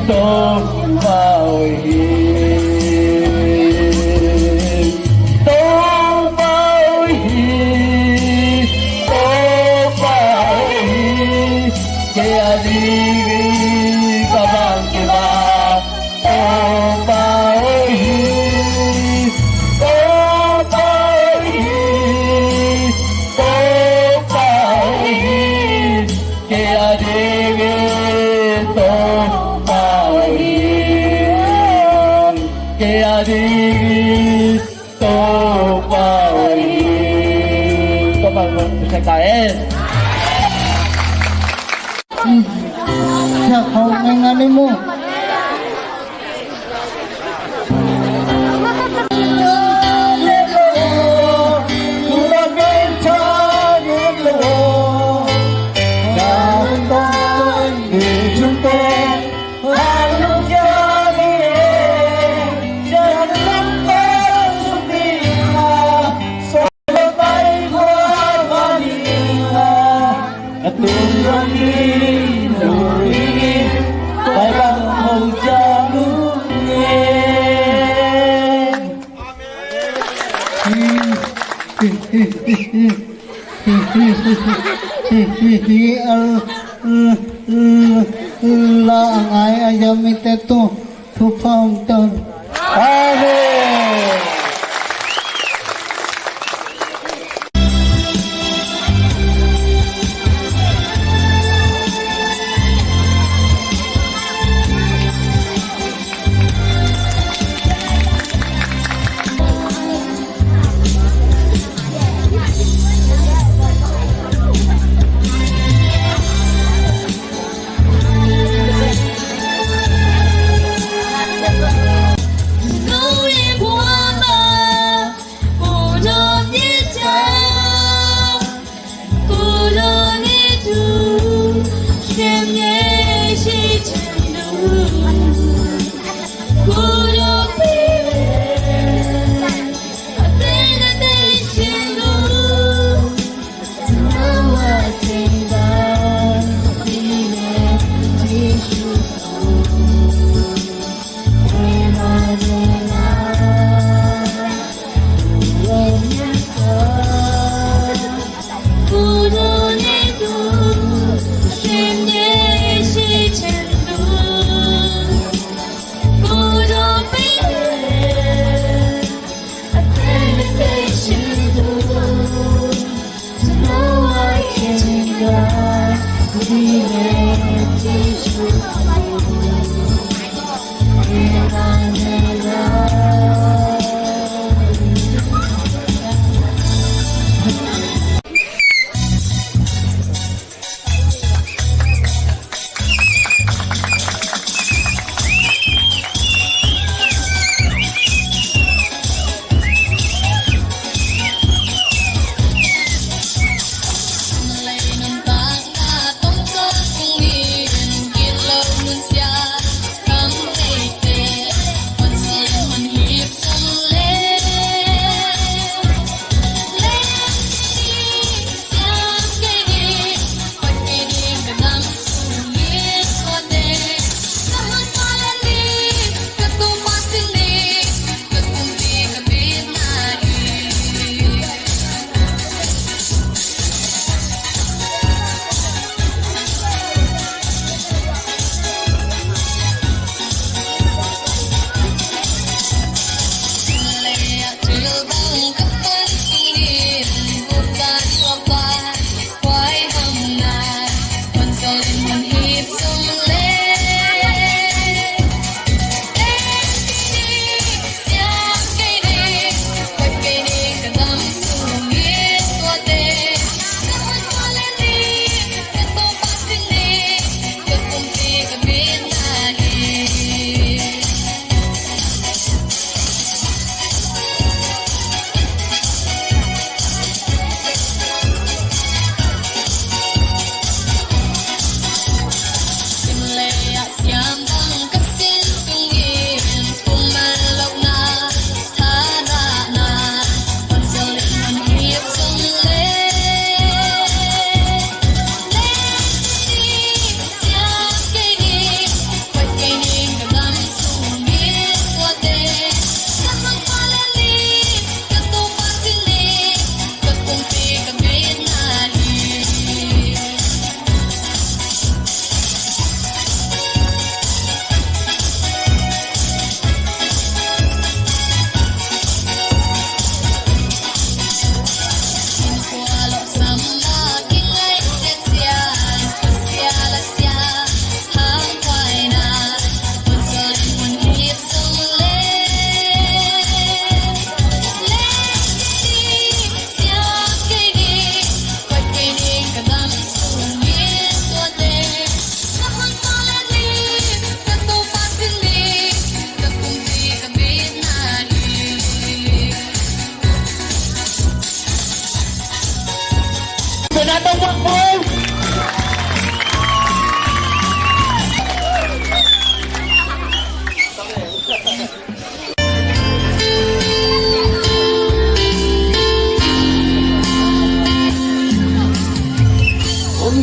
Topa aw hi, Topa aw hi, Topa aw hi, kei a dingin ka bangkimah Topa aw hi, Topa aw hi, Topa aw hi. Kei a dingin Topa aw hi. Kei a dingin Topa aw hi. Topa aw hi. Siak khawng ngaingai ni mu. La a ngai a yamite tu thupha hong ton. Amen.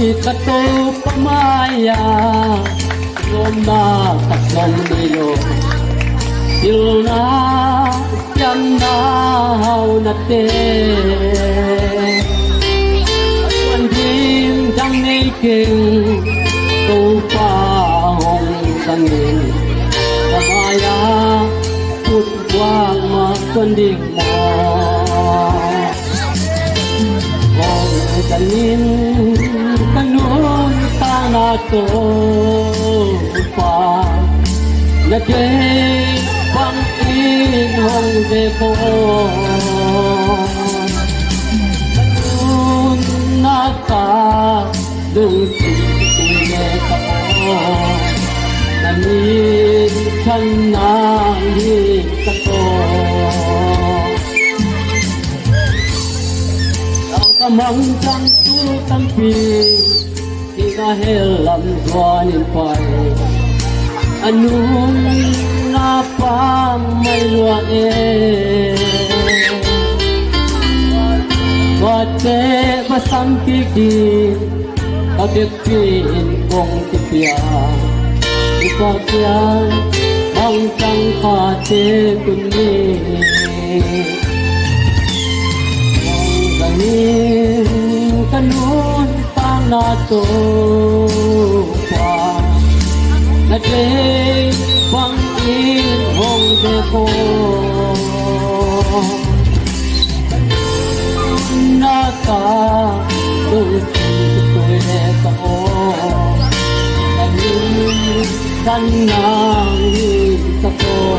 Ka Topa mai-ah lawmna tak zong nei lo, pilna, siamna, haunate. Tuan ding dang nei keng, Topa hong zangin, ka mai-ah ut guak mah tuan ding maw? Hong zangin ka nuntakna Topa, na deih bangin hong ve ko. Ka nuntakna lungsim tui le ka aw, na minthanna hi ka taw. Lau ka mangthang thu tampi kik a hell lam zuanin pai, a nunna pang mai lua e. Tuate va sam kik ding ka biakpi in kong kipia, i pa kiang mangthang khate kun ni. Hong zangin ka nuntakna Topa, na deih bangin hong ve ko. Na ka lungsim tui le ka aw, na minthanna hi ka taw.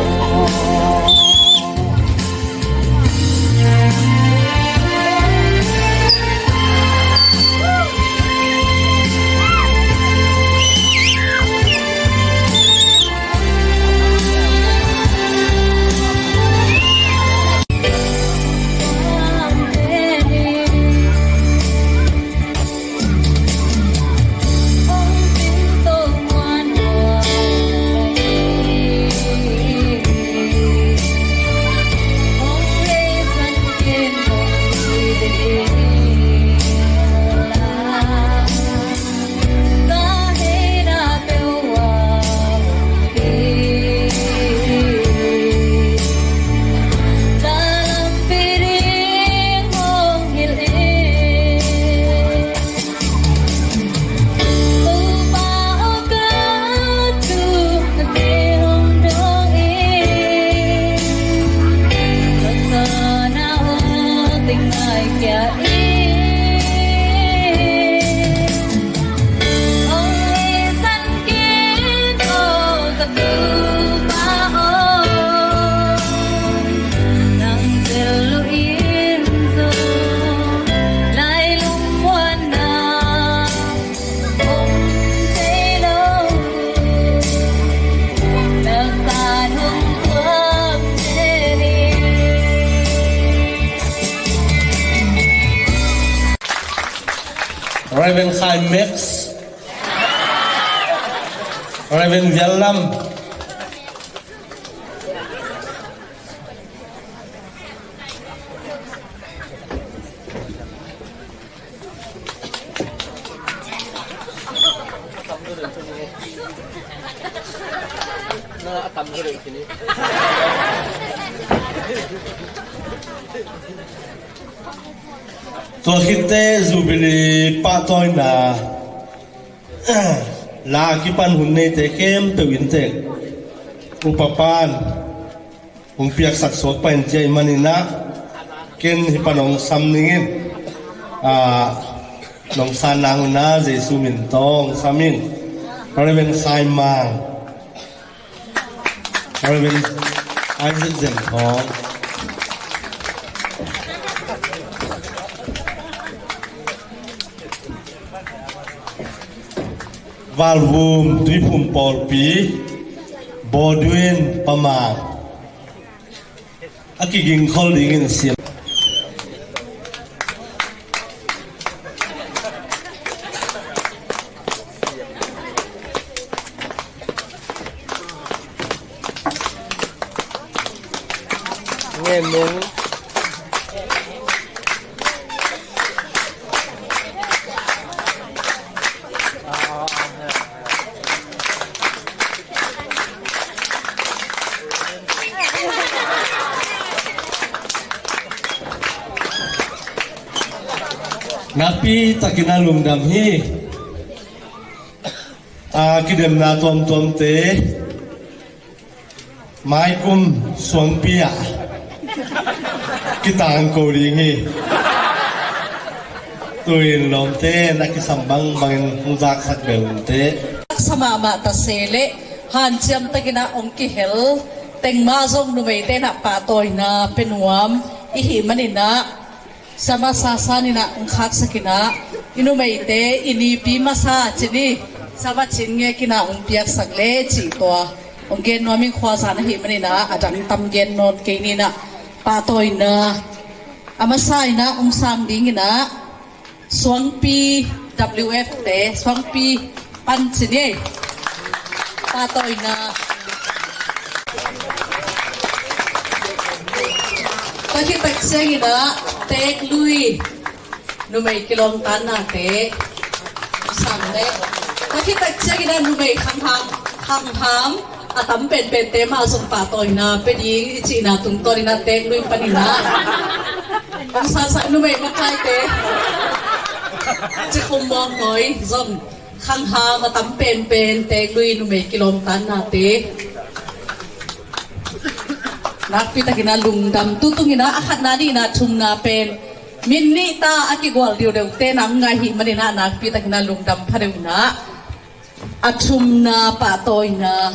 Reverend Khai Max, Reverend Vial Lam. Tua khitteh Jubilee pahtawina la kipan hun neite khempeuh in teh upa pan hong piaksak suak pah in ci ahih manin ah, ken hih pan hong sam ning in, ah, nong san nang un ah Jesu min tawh hong sam ing. Reverend Khai Mang, Reverend Isaac Zen Thawng, Valvum Tuiphum Pawlpi, Bawduin Pa Mang, a kigingkhol dingin a siam. Ngen nung. Nakpi takin a lungdam hi. A kidemna tuamtuamte maikum suangpi ah kitangko ding hi. Tu-in lawmte na kisam bangbangin hong zaksak bel un teh. Taksa mahmah ta se leh hanciam takin ah hong kihel teng mah zong numeite in ah pahtawina pia nuam i hih manin ah, Sama Sasan in ah hong khaksak in ah, i numeite i nipi masa ci ni, Sama Cin Ngek in ah hong piaksak le cih tua hong gen nuam ing. Khuazan ahih manin ah a dang tam gen nawn kei ni in ah, pahtawina a masa in ah hong sang ding in ah, Suangpi W F te, Suangpi pan ci ni. Pahtawina. Tua khit tak ciangin ah Teeklui numei kilawmtannate sang le. Tua khit tak ciangin ah numei khangham, khangham a tam penpente mah zong pahtawina pia ding i cihna tungtawn in ah Teeklui panin ah hong sangsak numei makaite, Cikhum Mawngnawi zong khangham a tam penpen Teeklui numei kilawmtannate. Nakpi takin ah lungdam. Tu tungin ah a khatna, nihna, thumna pen min nih ta a kigual deuhdeuhte na hong ngah i hih manin ah nakpi takin ah lungdam pha deuh in ah. A thumna pahtawina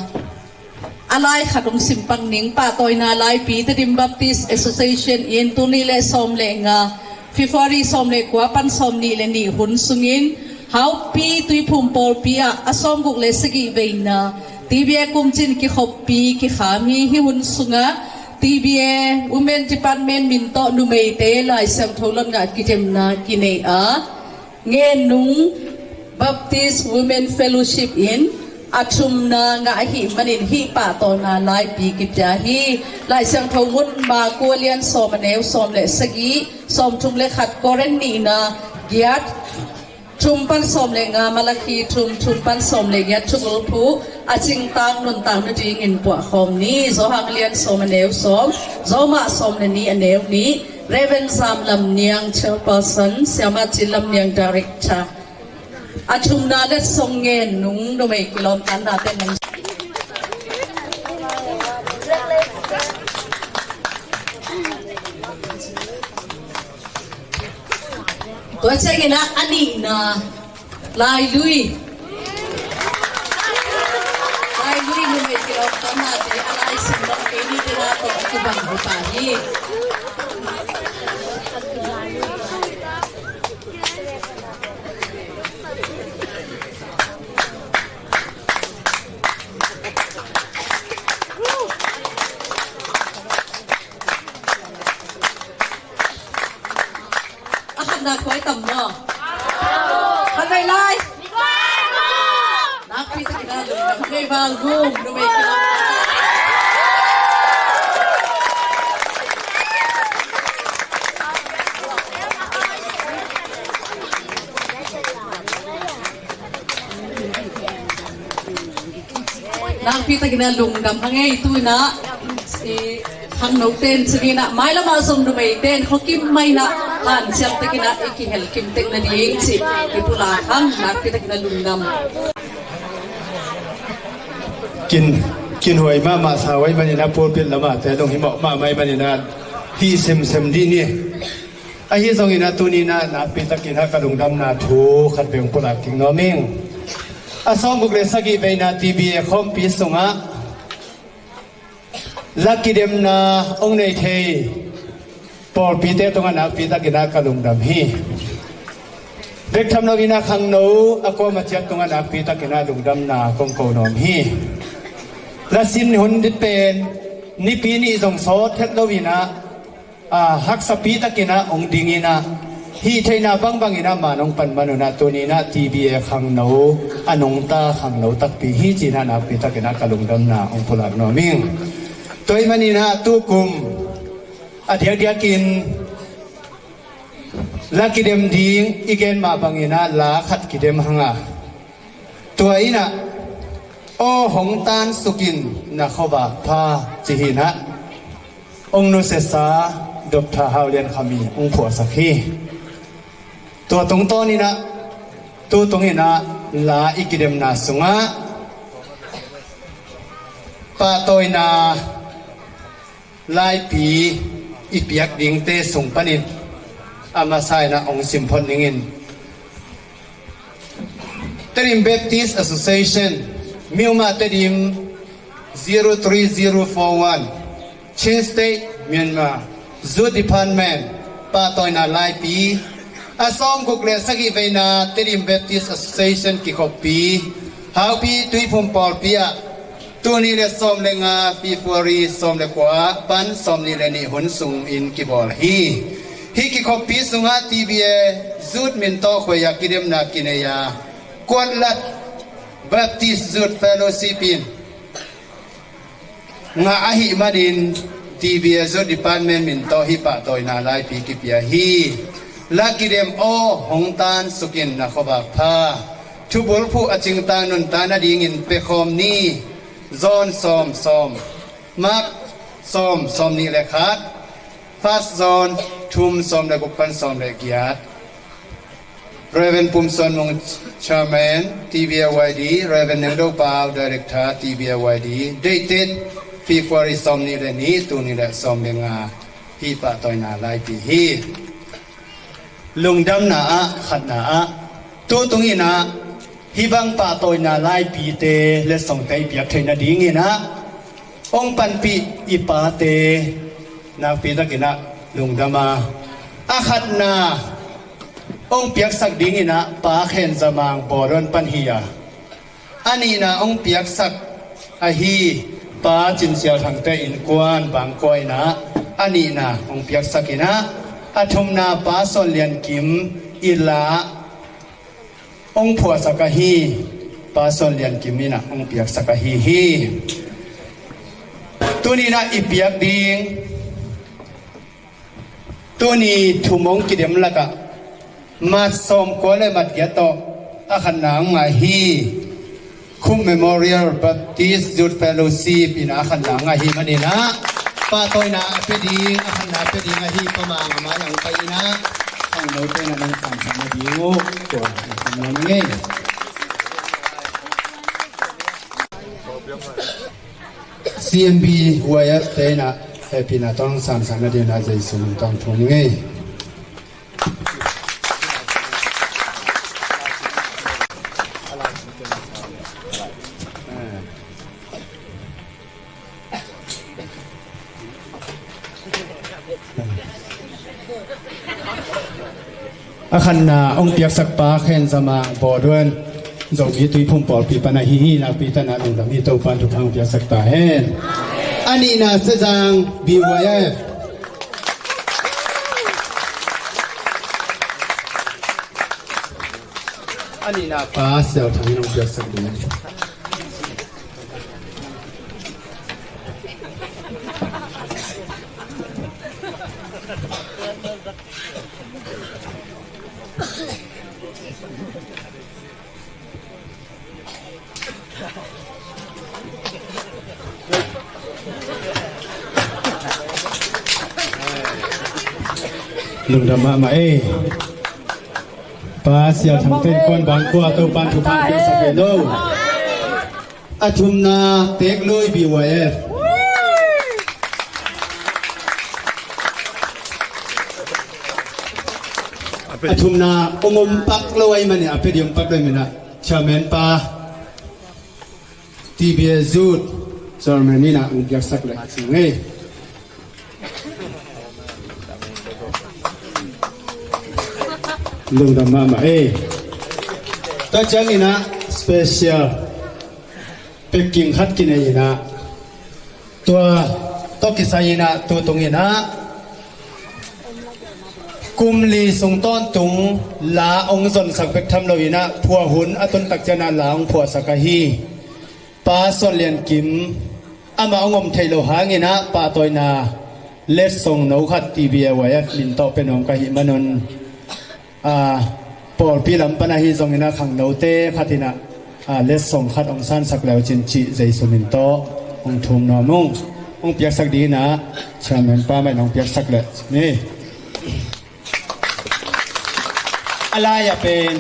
a lai khat hong simpang ning. Pahtawina laipi Tedim Baptist Association in tul nih le sawm le nga, February sawm le kua pan sawm nih le nih hun sungin Haupi Tuiphum pawlpi ah a sawmguk le sagih veina T B A kumcin kikhoppi kikham hi. Hih hun sungah T B A Women Department min tawh numeite Lai Siangtho lotngah kidemna kinei a, Ngennung Baptist Women Fellowship in a thumna ngah ahih manin hih pahtawina laipi kipia hi. Lai Siangtho mun Marku a lian sawm, a neu sawm le sagih, sawmthum le khat, Korin nihna giat, thum pan sawm le nga, Malakhi thum, thum pan sawm le giat, thugulphu a cingtang nuntak nadingin puahkhawm ni. Johan a lian sawm, a neu sawm, Rom sawm le nih, a neu nih, Reverend Zam Lam Niang, Chairperson, Siama Cin Lam Niang, Director. A thumna letsong Ngennung numei kilawmtannate nang. Tua ciangin ah a nihna Lailui. Lailui numei kilawmtannate a lai sim bang kei ni te na tawh a kibang hi ta hi. A khatna kua i tam maw? Khatvei lai. Nakpi takin a lungdam hang ei, Val Gum numei kilawm. Nakpi takin a lungdam hang ei. Tu-in ah i khangnote in ci ni in ah, mailam ah zong numeite in khuakim mah in ah hanciam takin ah i kihel kim tek nading cih i pulak hang. Nakpi takin a lungdam. Kin, kinhuai mahmah sa uh ahih manin ah pulpit lamah te dong himawh mahmah ahih manin ah hih semsem dih ni. Ahi zongin ah tuni in ah nakpi takin ah ka lungdamna thu khat bek hong pulak kik nuam ing. A sawmguk le sagih veina T B A khawmpi sungah la kidemna hong nei thei pawlpite tungah nakpi takin ah ka lungdam hi. Bek tham loin ah khangno a kuama ciat tungah nakpi takin ah lungdamna kong ko nuam hi. La sin hun dit pen nipi nih zong sawt het loin ah, a, haksapi takin ah hong dingin ah, hih theihna bangbangin ah man hong pan man un ah, tuni in ah T B A khangno a nungta khangno takpi hi ci-in ah nakpi takin ah ka lungdamna hong pulak nuam ing. Tua ahih manin ah tukum a diakdiakin la kidem ding i gen mah bangin ah la khat kidem hang a, tua in ah, aw hong tansuk in na khuavak pha, ci-in ah hong nusiasa Doctor Hau Lian Kham in hong phuahsak hi. Tua tungtawninah tutunginah la i kidemna sungah pahtawina laipi i piak dingte sung panin a masa inah hong simphot ningin. Tedim Baptist Association, Myanmar Tedim, zero three zero four one, Chin State, Myanmar, Youth Department, pahtawina laipi a sawmguk le sagih veina Tedim Baptist Association kikhoppi Haokpi Tuiphum pawlpi ah tuni le sawm le nga February sawm le kua pan sawm nih le nih hun sungin kibawl hi. Hih kikhoppi sungah T B A Youth min tawh khuai-a kidemna kinei-a Kuatlat Baptist Youth Fellowship in ngah ahih manin T B A Youth Department min tawh hih pahtawina laipi kipia hi. La kidem aw, hong tan sukin na khuavak pha. Thubulphuh a cingtang nuntak nadingin pekhawm ni. John sawm sawm, Mark sawm sawm nih le khat, First John thum sawm le guk pan sawm le giat. Reverend Pum Suan Mung, Chairman, T B A Y D, Reverend Neu Do Pau, Director, T B A Y D, dated February sawm nih le nih, tul nih le sawm le nga, hih pahtawina laipi hi. Lungdamna ah, khatna ah, tutunginah hih bang pahtawina laipite letsongte i piak theih nadinginah hong panpih i pate nakpi takinah lungdam a, a khatna hong piaksak dinginah Pa Khen Za Mang Bawlon pan hi a, a nihna hong piaksak ahi Pa Cin Sial Thangte innkuan Bangkua inah a nihna hong piaksak inah, a thumna Pa Suan Lian Kim i la hong phuahsak ahi, Pa Suan Lian Kim inah hong piaksak ahi hi. Tuninah i piak ding, tuni thum hong kidem lakah mat sawmkua le mat giat tawh a khatna hong ngah hi. Khum Memorial Baptist Youth Fellowship inah a khatna hong ngah hi maninah pahtawina a pia ding, a khatna a pia ding ahi Pa Mang a mai-ah hong pai inah khangnote inah nong samsak nading uh tua hong ngei. C M B Y F te inah hehpihna tawh hong samsak nadinah Jesu min tawh hong thum ngei. A khatna hong piaksak Pa Khen Za Mang Bawlon, Zomi Tuiphum pawlpi pan ahi hi. Nakpi takinah lungdam hi. Topa'n thupha hong piaksak ta hen. A nihna Sezang B Y F. A nihna Pa Sial Thang in hong piaksak ding. Lungdam mahmah ei. Pa Sial Thangte innkuan Bangkua, Topa'n thupha piaksak hen aw. A thumna Teeklui B Y F. A thumna hong om pak lo ahih manin, a pia ding om pak lo ahih manin, Chairman pa, T B A Youth Chairman inah hong piaksak leh sing ei. Lungdam mahmah ei. Tua cianginah special packing khat kinei inah, tua tawh kisai inah tutung inah kum li sung tawntung la hong zonsak bek tham lo inah, phuah hun a tuntak cianah la hong phuahsak ahi Pa Suan Lian Kim, amah hong om theih loh hangin ah pahtawina letsong no khat T B A Y F min tawh pia nuam ka hih manun, ah, pawlpi lam pan ahi zongin ah khangnote khat in ah, ah, letsong khat hong sansak le uh cin cih Jesu min tawh hong thum nuam ung. Hong piaksak dingin ah chairman pa mah in hong piaksak leh ni. A lai-ah pen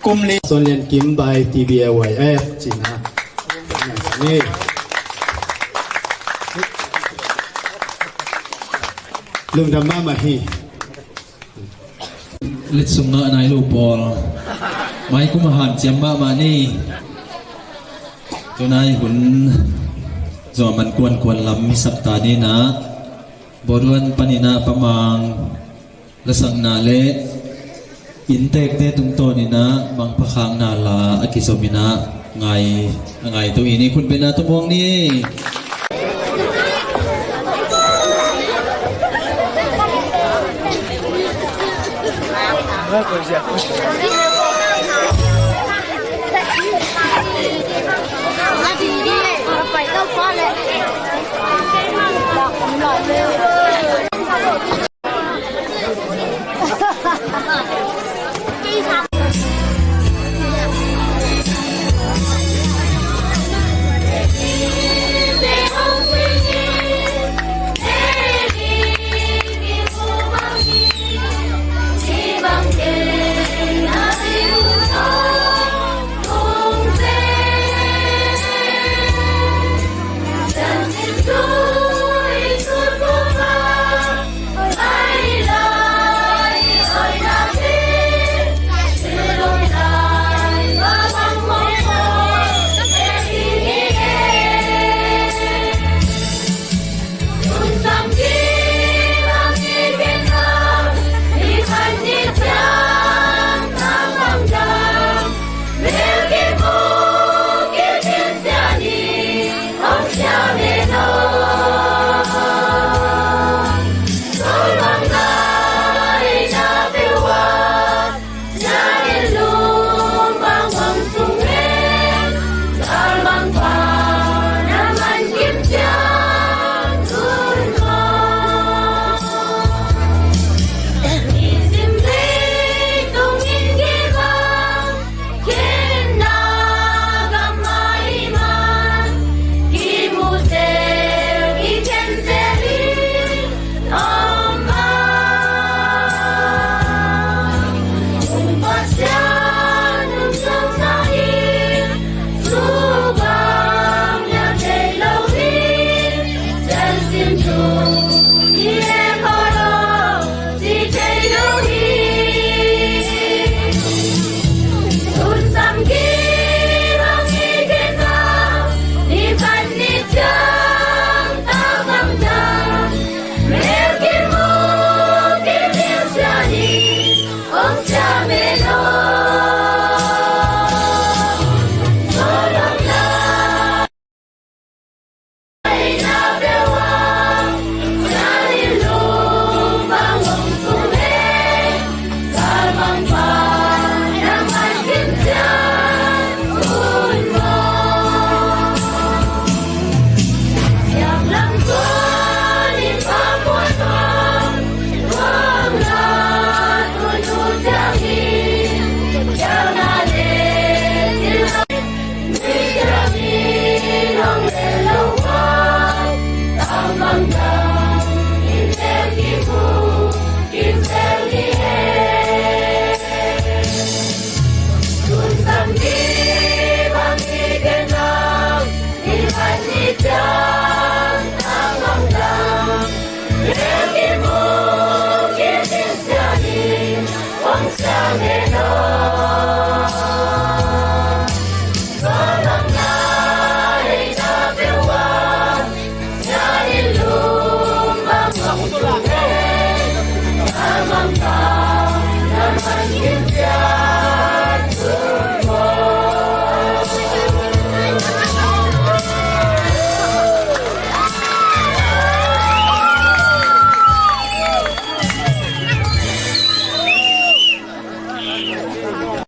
kum li Son Lian Kim by T B L Y F cihna. Lungdam mahmah hi. Letsong ngah nai lo pawl. Mai kum a hanciam mahmah ni. Tunai hun zuaman kuankuan lam mi sakta ni na. Bawlruan panin ah Pa Mang lasakna le inntekte tungtawnin ah mangpha khakna la a kizom in ah ngai, a ngaito in i khut beng a tumuang ni.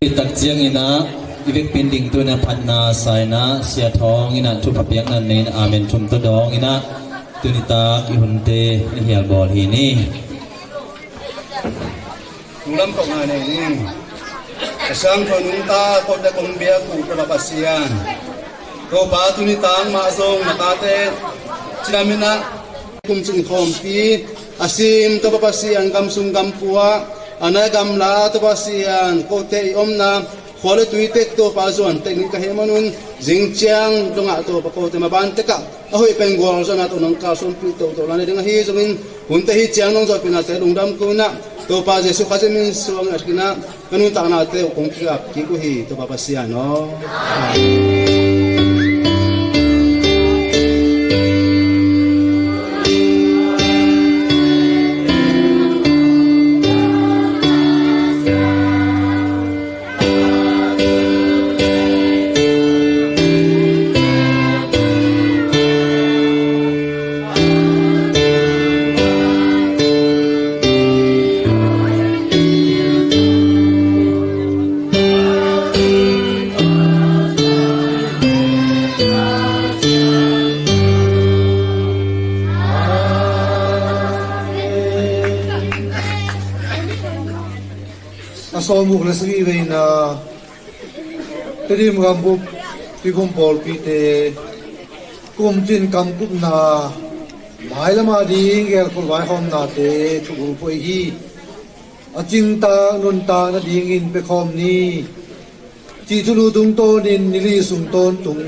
I tak ciangin ah i vekpi in dingtu in ah phatna sa in ah Sia Thawng in ah thupha piakna nei in ah amen thum tawh dawng in ah tuni tak i hunte i hial bawl hi ni. Nunglam kawh ngai nei ni. A siangtho nungta kawh le kong biak uh Topa Pasian, Topa tuni tak mah zong na tate cinamin ah kum cin khawmpi a sim Topa Pasian, gam sung gam pua A nai gamla Topa Pasian, kote i omna khua le tui tek Topa zuan tek ning ka heh manun, zing ciang dongah Topa kote maban tekah a hoih pen gualzawhna tawh nong kalsuanpih tohtoh lai na ding ahi zongin, hunte hi ciang nong zawhpihnate lungdam ko inah, Topa Jesuh Khazih min suangin a thakinah ka nuntaknate uh kong kigap kik uh hi, Topa Pasian aw. A sawmguk le sagih veina Tedim gambup Tuiphum pawlpite kumcin kampupna mailam a ding gelkul vaihawmnate thubul pawh hi. A cingtak nuntak nadingin pekhawm ni. Cih thulu tungtawnin nili sung tawntung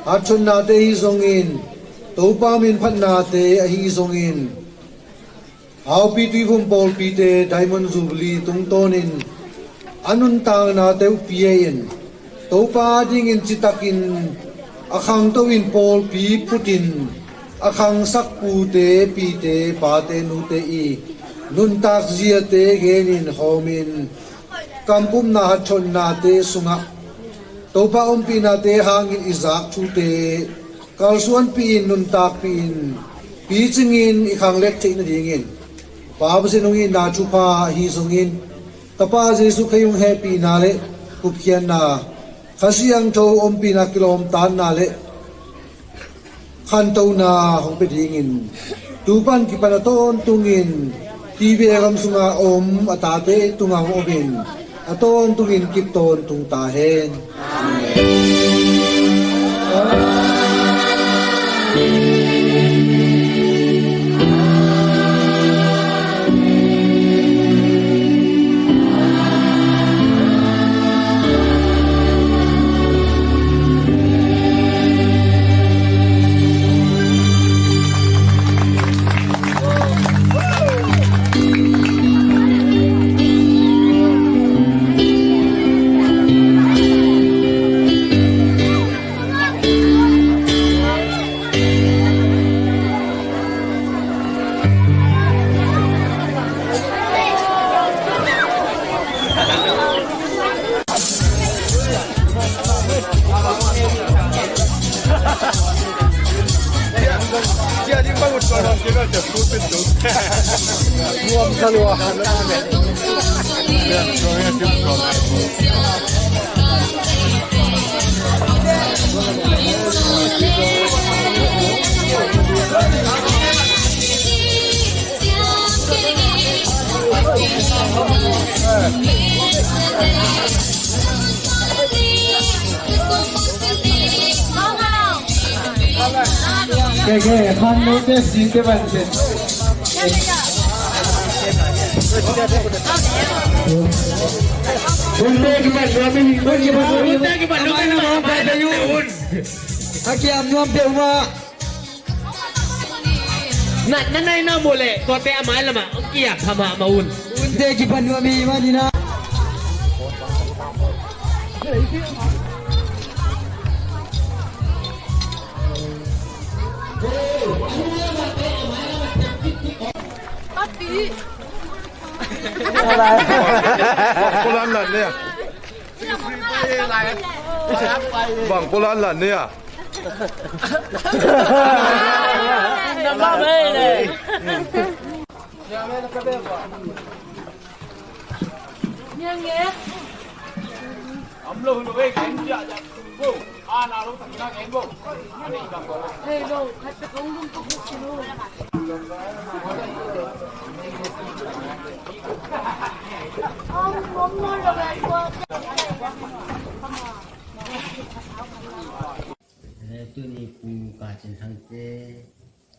hatthotnate ahi zongin, Topa min phatnate ahi zongin, Haupi Tuiphum pawlpite Diamond Jubilee tungtawnin a nuntaknate uh pia-in, Topa dingin citakin a khangto in pawlpi putin, a khangsak pute, pite, pate, nute i nuntak ziate genin hawmin, kampupna hatthotnate sungah Topa ompihnate hangin i zak thute kalsuanpih in, nuntakpih in, picingin i khanglet theih nadingin Pa Pasian hong itna thupha ahi zongin, Tapa Jesuh Khrih hong hehpihna le gupkhiatna, Kha Siangtho ompihna kilawmtatna le khantona hong pia dingin, tu pan kipan a tawntungin tive gam sunga om a tate tungah hong omin, a tawntungin kip tawntung ta hen. Kei, kei, khan no te si te ban te. Hunte kipan nuam hi, hunte kipan nuam hi. Hunte kipan nuam hi. A kiam nuam peuhmah. Na, na nai na mawh leh, tuate a mailamah hong kiap hamah mah un. Hunte kipan nuam hi mah ni na. Papi. Ko lan lan ne. Bang ko lan lan ne a. Tuni Pu Ka Cin Thangte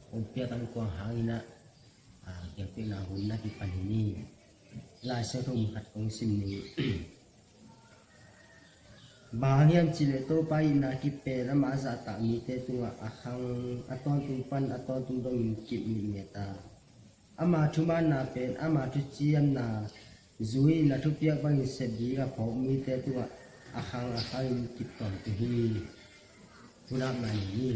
hong piak an kuang hangin ah, ah, kiangpihna hun na kipan hi ni. Lai Siangtho mun khat kong sim ni. Bang hang hiam cih leh Topa itna kip pen amah a zahtak mite tungah a khang, a tawntung pan a tawntung dongin kip ngiatngiat a, ama thumanna pen ama thuciamna zui-in a thupiak bangin sep ding a phawk mite tungah a khang a khangin kip tawntung hi. Pulakna nei ni.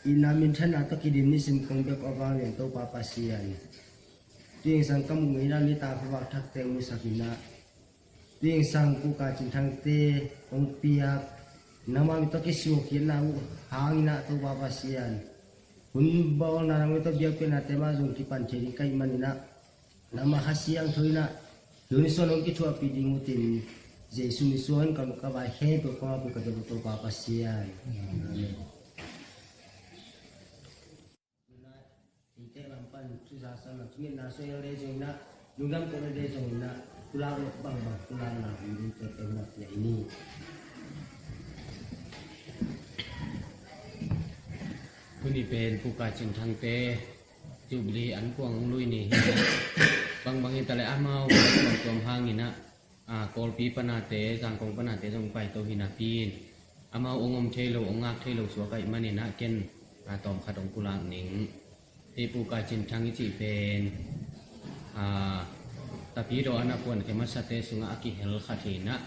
Itna minthanna tawh kidim nisim kong bek aw vanglian Topa Pasian, tu zingsang ka muh ngei in ah nitak khuavak thakte hong musak in ah, tu zingsang Pu Kai Cin Thangte hong piak, nangmah mit tawh kisuak khiatna uh hang in ah Topa Pasian, hun bawlna nangmah mit tawh biakpiaknate mah zong kipan thei ding ka hih manin ah, nangmah Kha Siangtho in ah tuni suan hong kithuahpih ding uh tin, Jesu min suang ka vai khempeuh kong ap uh ka biak uh Topa Pasian. Amen. Inntek lam pan thu za sam lam, thungetna suai hel dei zongin ah, lungdam kohna dei zongin ah, pulak loh bangbang pulakna hong ding tete hong piak hi ni. Tuni pen Pu Kai Cin Thangte Jubilee an kuang hong lui ni hi. Bangbang hi ta leh amau tuamtuam hangin ah, a, Kawlpi panate, Zangkong panate zong paito hi napi in, amau hong om thei lo, hong ngak thei lo suak ahih manin ah ken, a, tawmkhat hong pulak ning. Hih Pu Kai Cin Thang i cih pen, a, Tapidaw a na puankhia masate sungah a kihel khat hi in ah,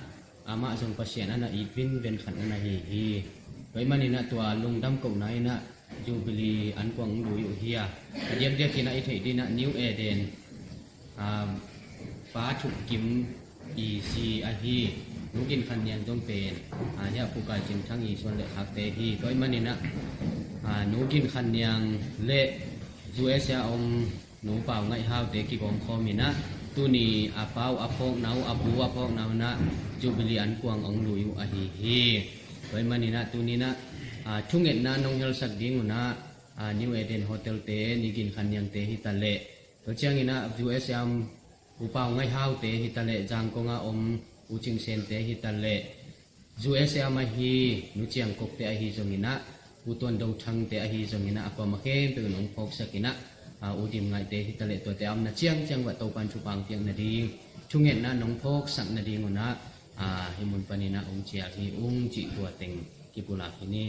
amah zong Pasian a na it vinven khat a na hi hi. Tua ahih manin ah tua lungdam kohna in ah Jubilee an kuang hong lui uh hi a, a diakdiak in ah i theih ding in ah New Eden, a, Pa Thuk Kim i zi ahi Nu Gin Khan Niang zong pen, a, hih Pu Kai Cin Thang i suan le khakte hi. Tua ahih manin ah, a, Nu Gin Khan Niang le U S A om Nu Pau Ngaih Haute kigawmkhawm in ah, tuni a pa uh a phawkna uh, a pu uh a phawkna uh in ah Jubilee an kuang hong lui uh ahi hi. Tua ahih manin ah tuni in ah, a, thungetna nong helsak ding un ah, a, New Eden Hotel te, Nu Gin Khan Niang te hi ta leh, tua ciangin ah U S A om U Pau Ngaih Haute hi ta leh, Zangkong a om U Cing Sen te hi ta leh, U S A om ahi Nu Ciang Kok te ahi zongin ah, U Tuan Do Thang te ahi zongin ah, a kuamah khempeuh in hong phawksak in ah, a, U Dim Ngaih te hi ta leh, tuate a omna ciangciang uah Topa'n thupha hong piak nading, thungetna nong phawksak nading un ah, a, hih mun panin ah hong cial hi ung cih tua teng kipulak hi ni.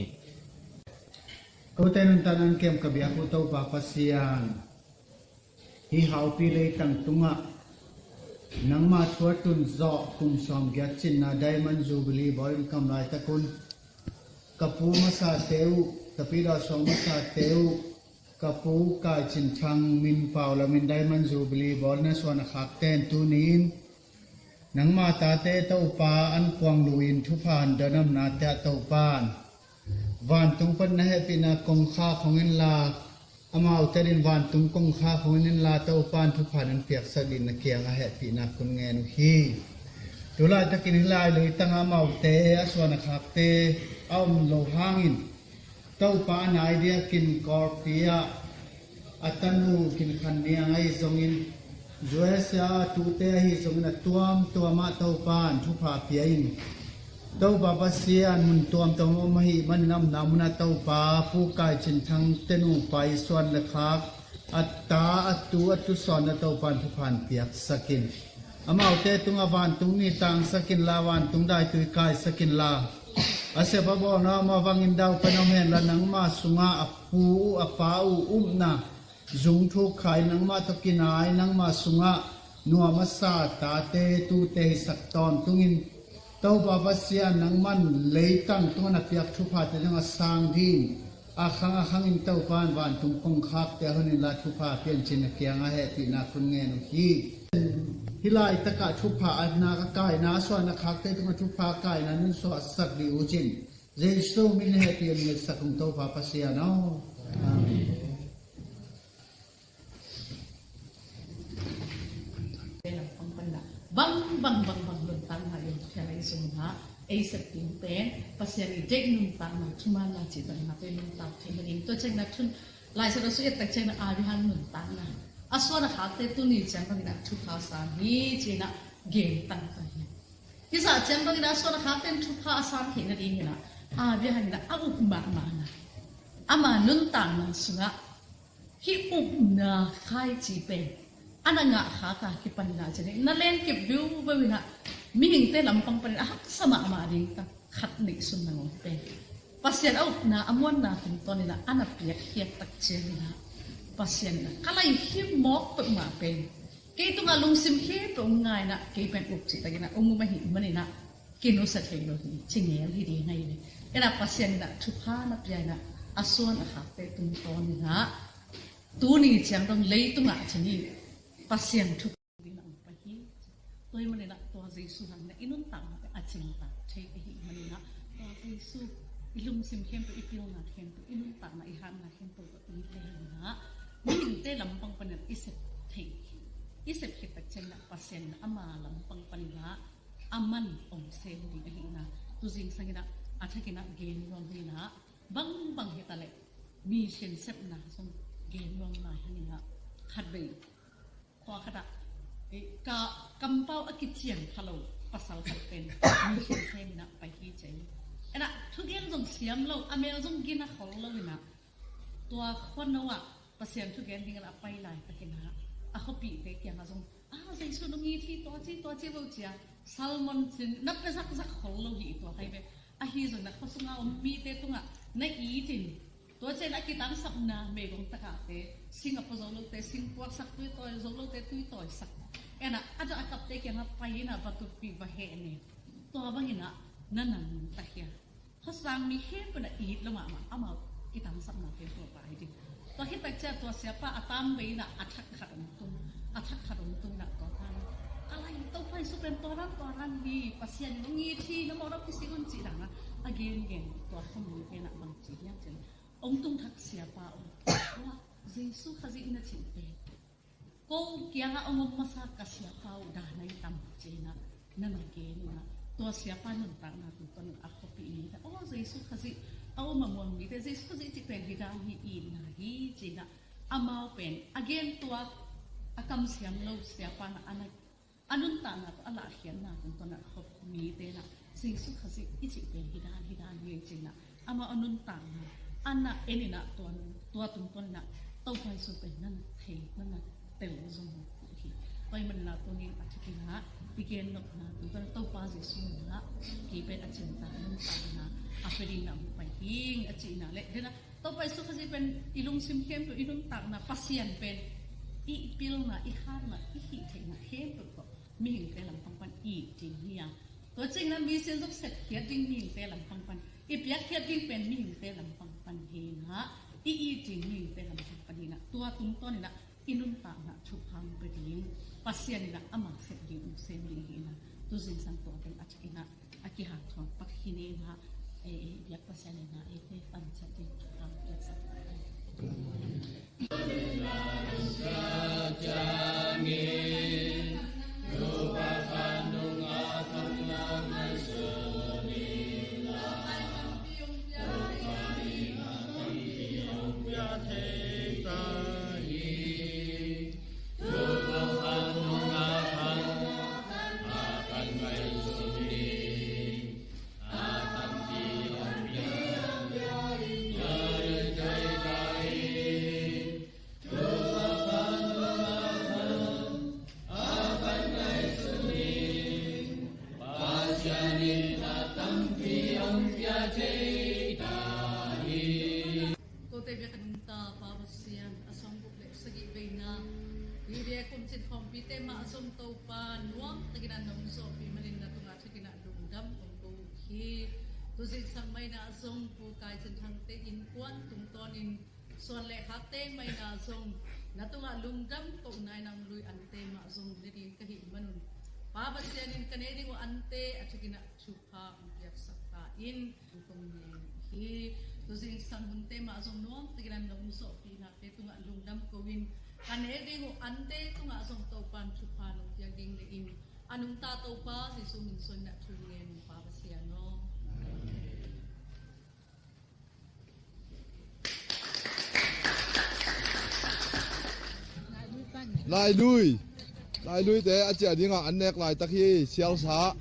Kote nuntakna hong kem ka biak uh Topa Pasian, hih Haupi leitang tungah nangma thu a tun zawh kum sawmgiat cinna Diamond Jubilee bawl in ka om laitak un, ka pu masate uh, Tapidaw suang masate uh, ka pu Kai Cin Thang min pau lamin Diamond Jubilee bawl in a suan a khakte'n tuni in nangma tate Topa an kuang lui-in thupha hong don a omnate ah Topa'n vantung pan na hehpihna kongkhak hong inla, amaute adingin vantung kongkhak hong inla, Topa'n thupha hong piaksak dingin na kiangah hehpihna kong ngen uh hi. Tu laitakin hih lai leitang ah amaute a suan a khakte a om loh hangin, Topa a nai diakin Kawlpi ah a tanu Gin Khan Niang ahi zongin, U S A a tute ahi zongin, a tuamtuam ah Topa'n thupha pia in, Topa Pasian, mun tuamtuam om ahih manin a omna mun ah Topa Pu Kai Cin Thang te nupa i suan le khak, a ta, a tu, a tusawn na Topa'n thupha hong piaksak in, amaute tungah vantung ni tangsak inla, vantung daitui kaisak inla, a sep a bawlna om a vangin daupai na om henla, nangma sungah a pu uh, a pa uh upna zung thuk kha-in, nangmah tawh kinai, nangma sungah nuam a sa tate tute hisak tawntungin, Topa Pasian, nangman leitang tungah na piak thuphate zong a sang dingin, a khang a khangin Topa'n vantung kongkhakte a hon inla thupha pia in ci-in na kiangah hehpihna kong ngen uh hi. Hih laitakah thupha a nak a kaina, a suan a khakte tungah thupha a kaina nong suahsak ding uh ci-in Jesu min hehpih in ngetsak ung Topa Pasian aw. Amen. Bang, bang, bang, bang, nuntakna i om phial a i zong ha, ei sep ding pen Pasian i deih nuntakna, thumanna cih bangin a pen nuntak thei nading. Tua ciangin a thun, Lai Siangtho sung i et tak ciangin a Abraham nuntakna, a suan a khakte tuni ciang bangin a thupha sang hi ci-in a gen tangtang hi. Hih zah ciang bangin a suan a khakte'n thupha a sang theih nadingin a, Abraham in a, a up mahmahna, ama nuntakna sungah hih upna khaici pen A na ngah khak a kipan in ah ci-in na lenkip viuveu in ah mihingte lampang panin a haksa mahmah ding tak khat neihsun nangawn hi pen. Pasian a upna a muanna tungtawn in ah a na piakkhiat tak ciangin ah Pasian in ah ka laihim mawk peuhmah pen kei tungah lungsim khempeuh hong ngai in ah kei pen uk cih takin ah hong um ahih manin ah kinusia thei lo hi ci ngel hi ding ahi ve. Inah Pasian inah thupha na pia inah a suan a khakte tungtawn inah tuni ciang dong leitungah cini Pasian thupha ding a um pai hi. Tua hi maninah tua Jesu hangin i nuntakna a cingtak thei ahih maninah tua Jesu i lungsim khempeuh i pilna khempeuh i nuntakna i hatna khempeuh tawh i te inah mihingte lampang panin i sep thei i sep khit tak cianginah Pasian inah ama lampang paninah a man om sem ding ahihna tu zingsang inah a thak inah gen nuam hi inah bangbang hi ta leh mission sepna zong gen nuam lai hi inah khat vei khua khat ah ka kampau a kician pha lo pasal khat pen mission sem inah pai hi ci hi. Inah thugen zong siam lo a mel zong gina khol lo inah tua khuano ah Pasian thugen dingin a pai laitak inah a khuapihte kiangah zong a Jesu nong it hi tua ci tua ci lo cia salmon cin na pia zakzak khol lo hi tua khai ve. Ahi zong na khua sunga om mite tungah na it in tua cian a kitangsapna meigong takahte sing a pua zo lote sing puaksak tui tawi zo lote tui tawisak inah a dah a kapte kiangah pai inah va tutpih va heh ne tua bang inah na nang ta hia. Khuasang mi khempeuh na it lo mahmah amau kitangsapna khempeuh a pai ding. Tua khit tak ciah tua siapa a tam bei inah a thak khat hong tung a thak khat hong tung inah tua tan a lai Topa Jesu pen tua dan tua dan hi Pasian in hong it hi na mawh dok kisik un cih dan a a gengen tua khuami pen ah bang ci hiam cih leh hong tung thak siapa om tua Jesu Khazih in a cih pen ko kiangah a om masa ka siapa uh dan a i tam ci inah na na gen inah tua siapa nuntakna tungtawn a khuapih mite aw Jesu Khazih a um a muang mite Jesu Khazih cih pen hi dan hi itna hi ci inah amau pen a gen tua a kamsiam lo siapa na a na a nuntakna tawh a lahkhiatna tungtawn a khuapih mite inah Jesu Khazih i cih pen hi dan hi dan hi ci inah amau a nuntakna a na en inah tua tungtawn inah Topa Jesu pen na na thei na na tel zong hi. Pai man inah tunin a thak inah i gen nopna tungtawn Topa Jesu inah kei pen a cinta nuntakna a pia ding inah hong pai hing a ci inah leh denah Topa Jesu Khazih pen i lungsim khempeuh i nuntakna Pasian pen i pilna i hatna i hih theihna khempeuh tawh mihingte lampang pan i ding hi a tua ciangin ah mission zong sepkhiat ding mihingte lampang pan i piakkhiat ding pen mihingte lampang pan hi inah i it ding mihingte lampang pan hi inah tua tungtawn inah i nuntakna thupha hong pia ding Pasian inah ama sep ding hong sem ding hi inah tu zingsang tua teng a thak inah a kihanthawn pak hi ne inah ei ei biak Pasian inah eite panchat ding thupha hong piaksak Kote bia ka nungta Pa Pasian a sawmguk le sagih veina bibia kumcin khawmpite mah a zong Topa nuam takin a nong zawhpih manin na tungah thakin a lungdam kong ko uh hi. Tuzing sangmai na a zong Pu Kai Cin Thangte innkuan tungtawnin suan le khakte maina zong na tungah lungdam kohna in a hong lui ante mah zong ne ding ka hih manun Pa Pasian in ka ne ding uh ante a thakin ah thupha hong piaksak ta in kong ne hi. Tuzing sang hunte mah zong nuam takin an nong zawhpihnate tungah lungdam ko in ka ne ding uh ante tungah zong Topa in thupha nong piak ding le in a nungta Topa Jesu min suan in ah thu ngen Pa Pasian aw. Lailui. Lailuite a ciah dingah an nek laitak hi. Sialsa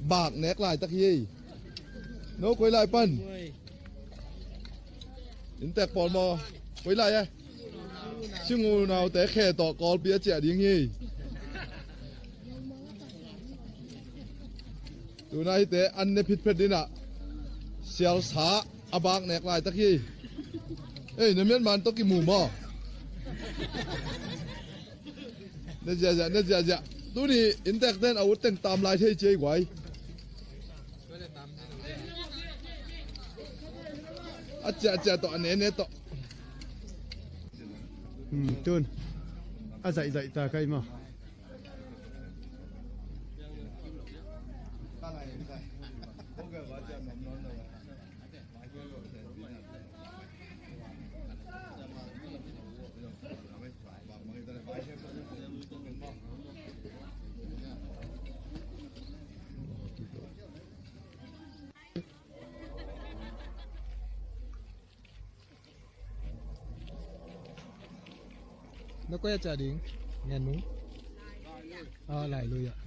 bak nek laitak hi. No koi lai pan? Inntek pawl maw? Koi lai e? Sing unaute khe tawh Kawlpi a ciah ding hi. Tuna hihte an ne phitphet dinah sialsa a bak nek laitak hi. Ei, na mianman tawh kimu maw? Na ziahziah, na ziahziah. Tuni inntekten a utteng tam lai thei ciai guai. A ciahciah tawh, a nene tawh. Hmm, tun a zaihzaih ta kai maw? Na koi a ciah ding? Ngen nu. Ah, Lailui ah.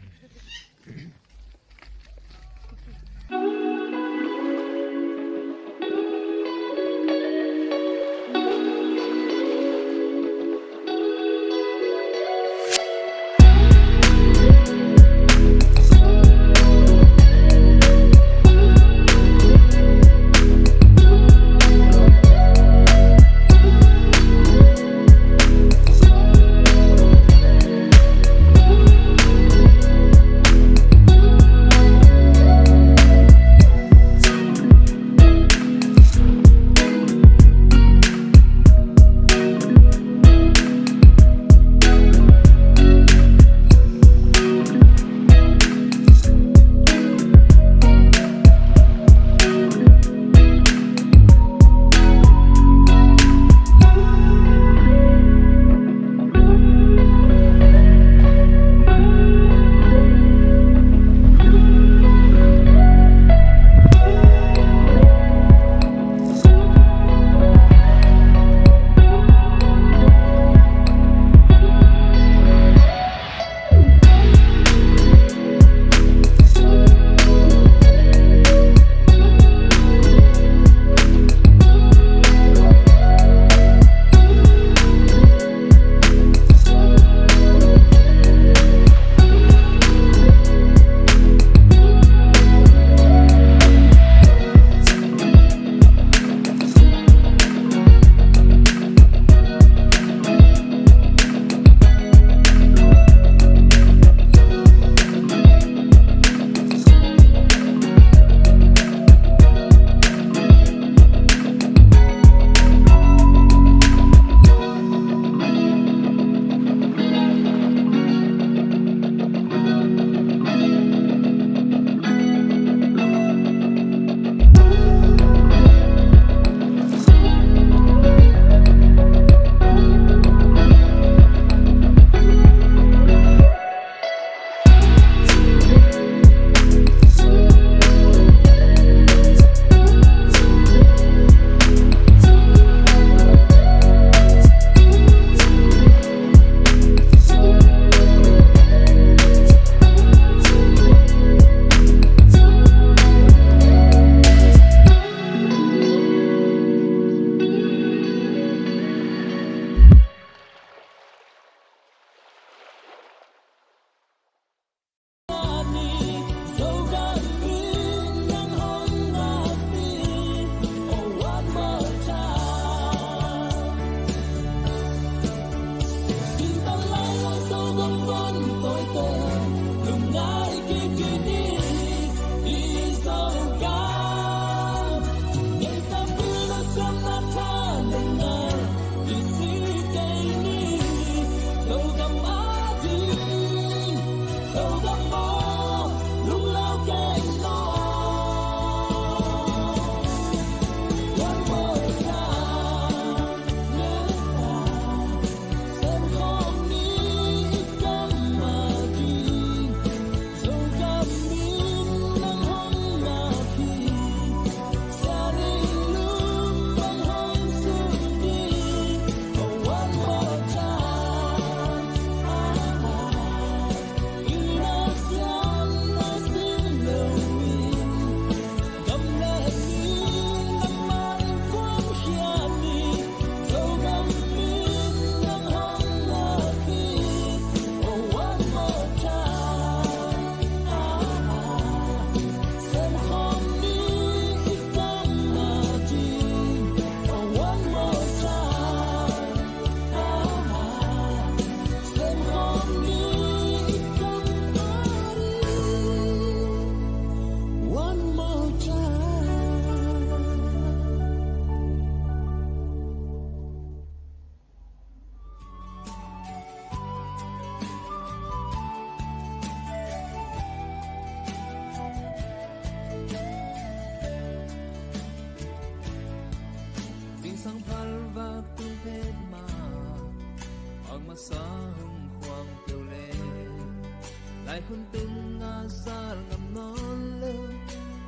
Ai hun tung a sal ngam nawn lo,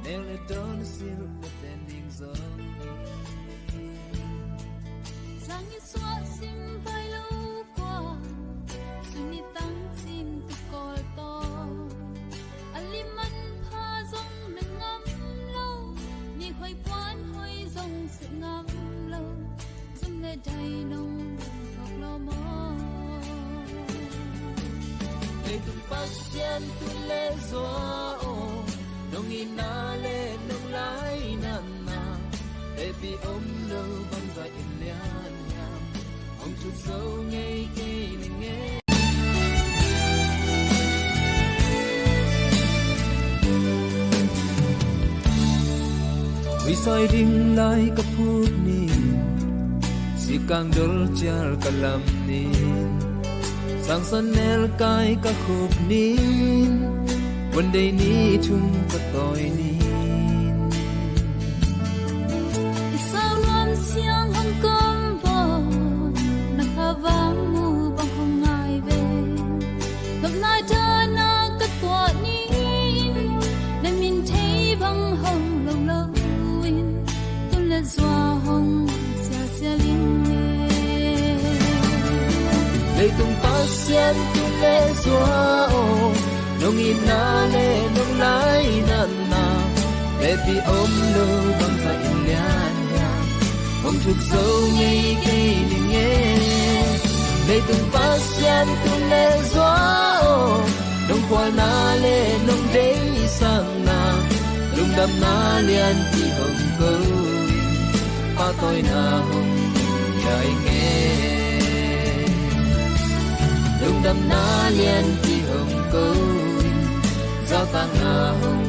neu le dawn silh na ten ding zong. Sang i suah sim vai lo kua, sun i tang cim tu kawl taw. A liman pha zong na ngam lo, mi hoi puan hoi zong seh ngam lo. Zum le dai nong thok lo maw? Leitung Pasian tu le zua aw, nong itna le nong lainatna, hehpih om lo bangzah in lian hiam, hong thuk zo ngei kei ning e. Huisai ding lai ka phuk ni, sikang dol cial ka lam ni, sangsan nel kai ka khup ni, vuandei ni thum ka tawi ni. I saunuam siang hong kom baw, na kha vang mu bang hong ngai ve. Nopna dana ka tuah ni, na min thei bang hong lo lo in, tu le zua hong siasia ling e. Leitung Pasian tu le zua aw, nong itna le nong lainatna, hehpih om lo bangzah in lian hiam, hong thuk zo ngei kei ning e. Leitung Pasian tu le zua aw, nong khualna le nong deihsakna, lungdamna lianpi hong ko in, pahtawina hong dai nge. Lungdamna lianpi hong ko in, zautakna hong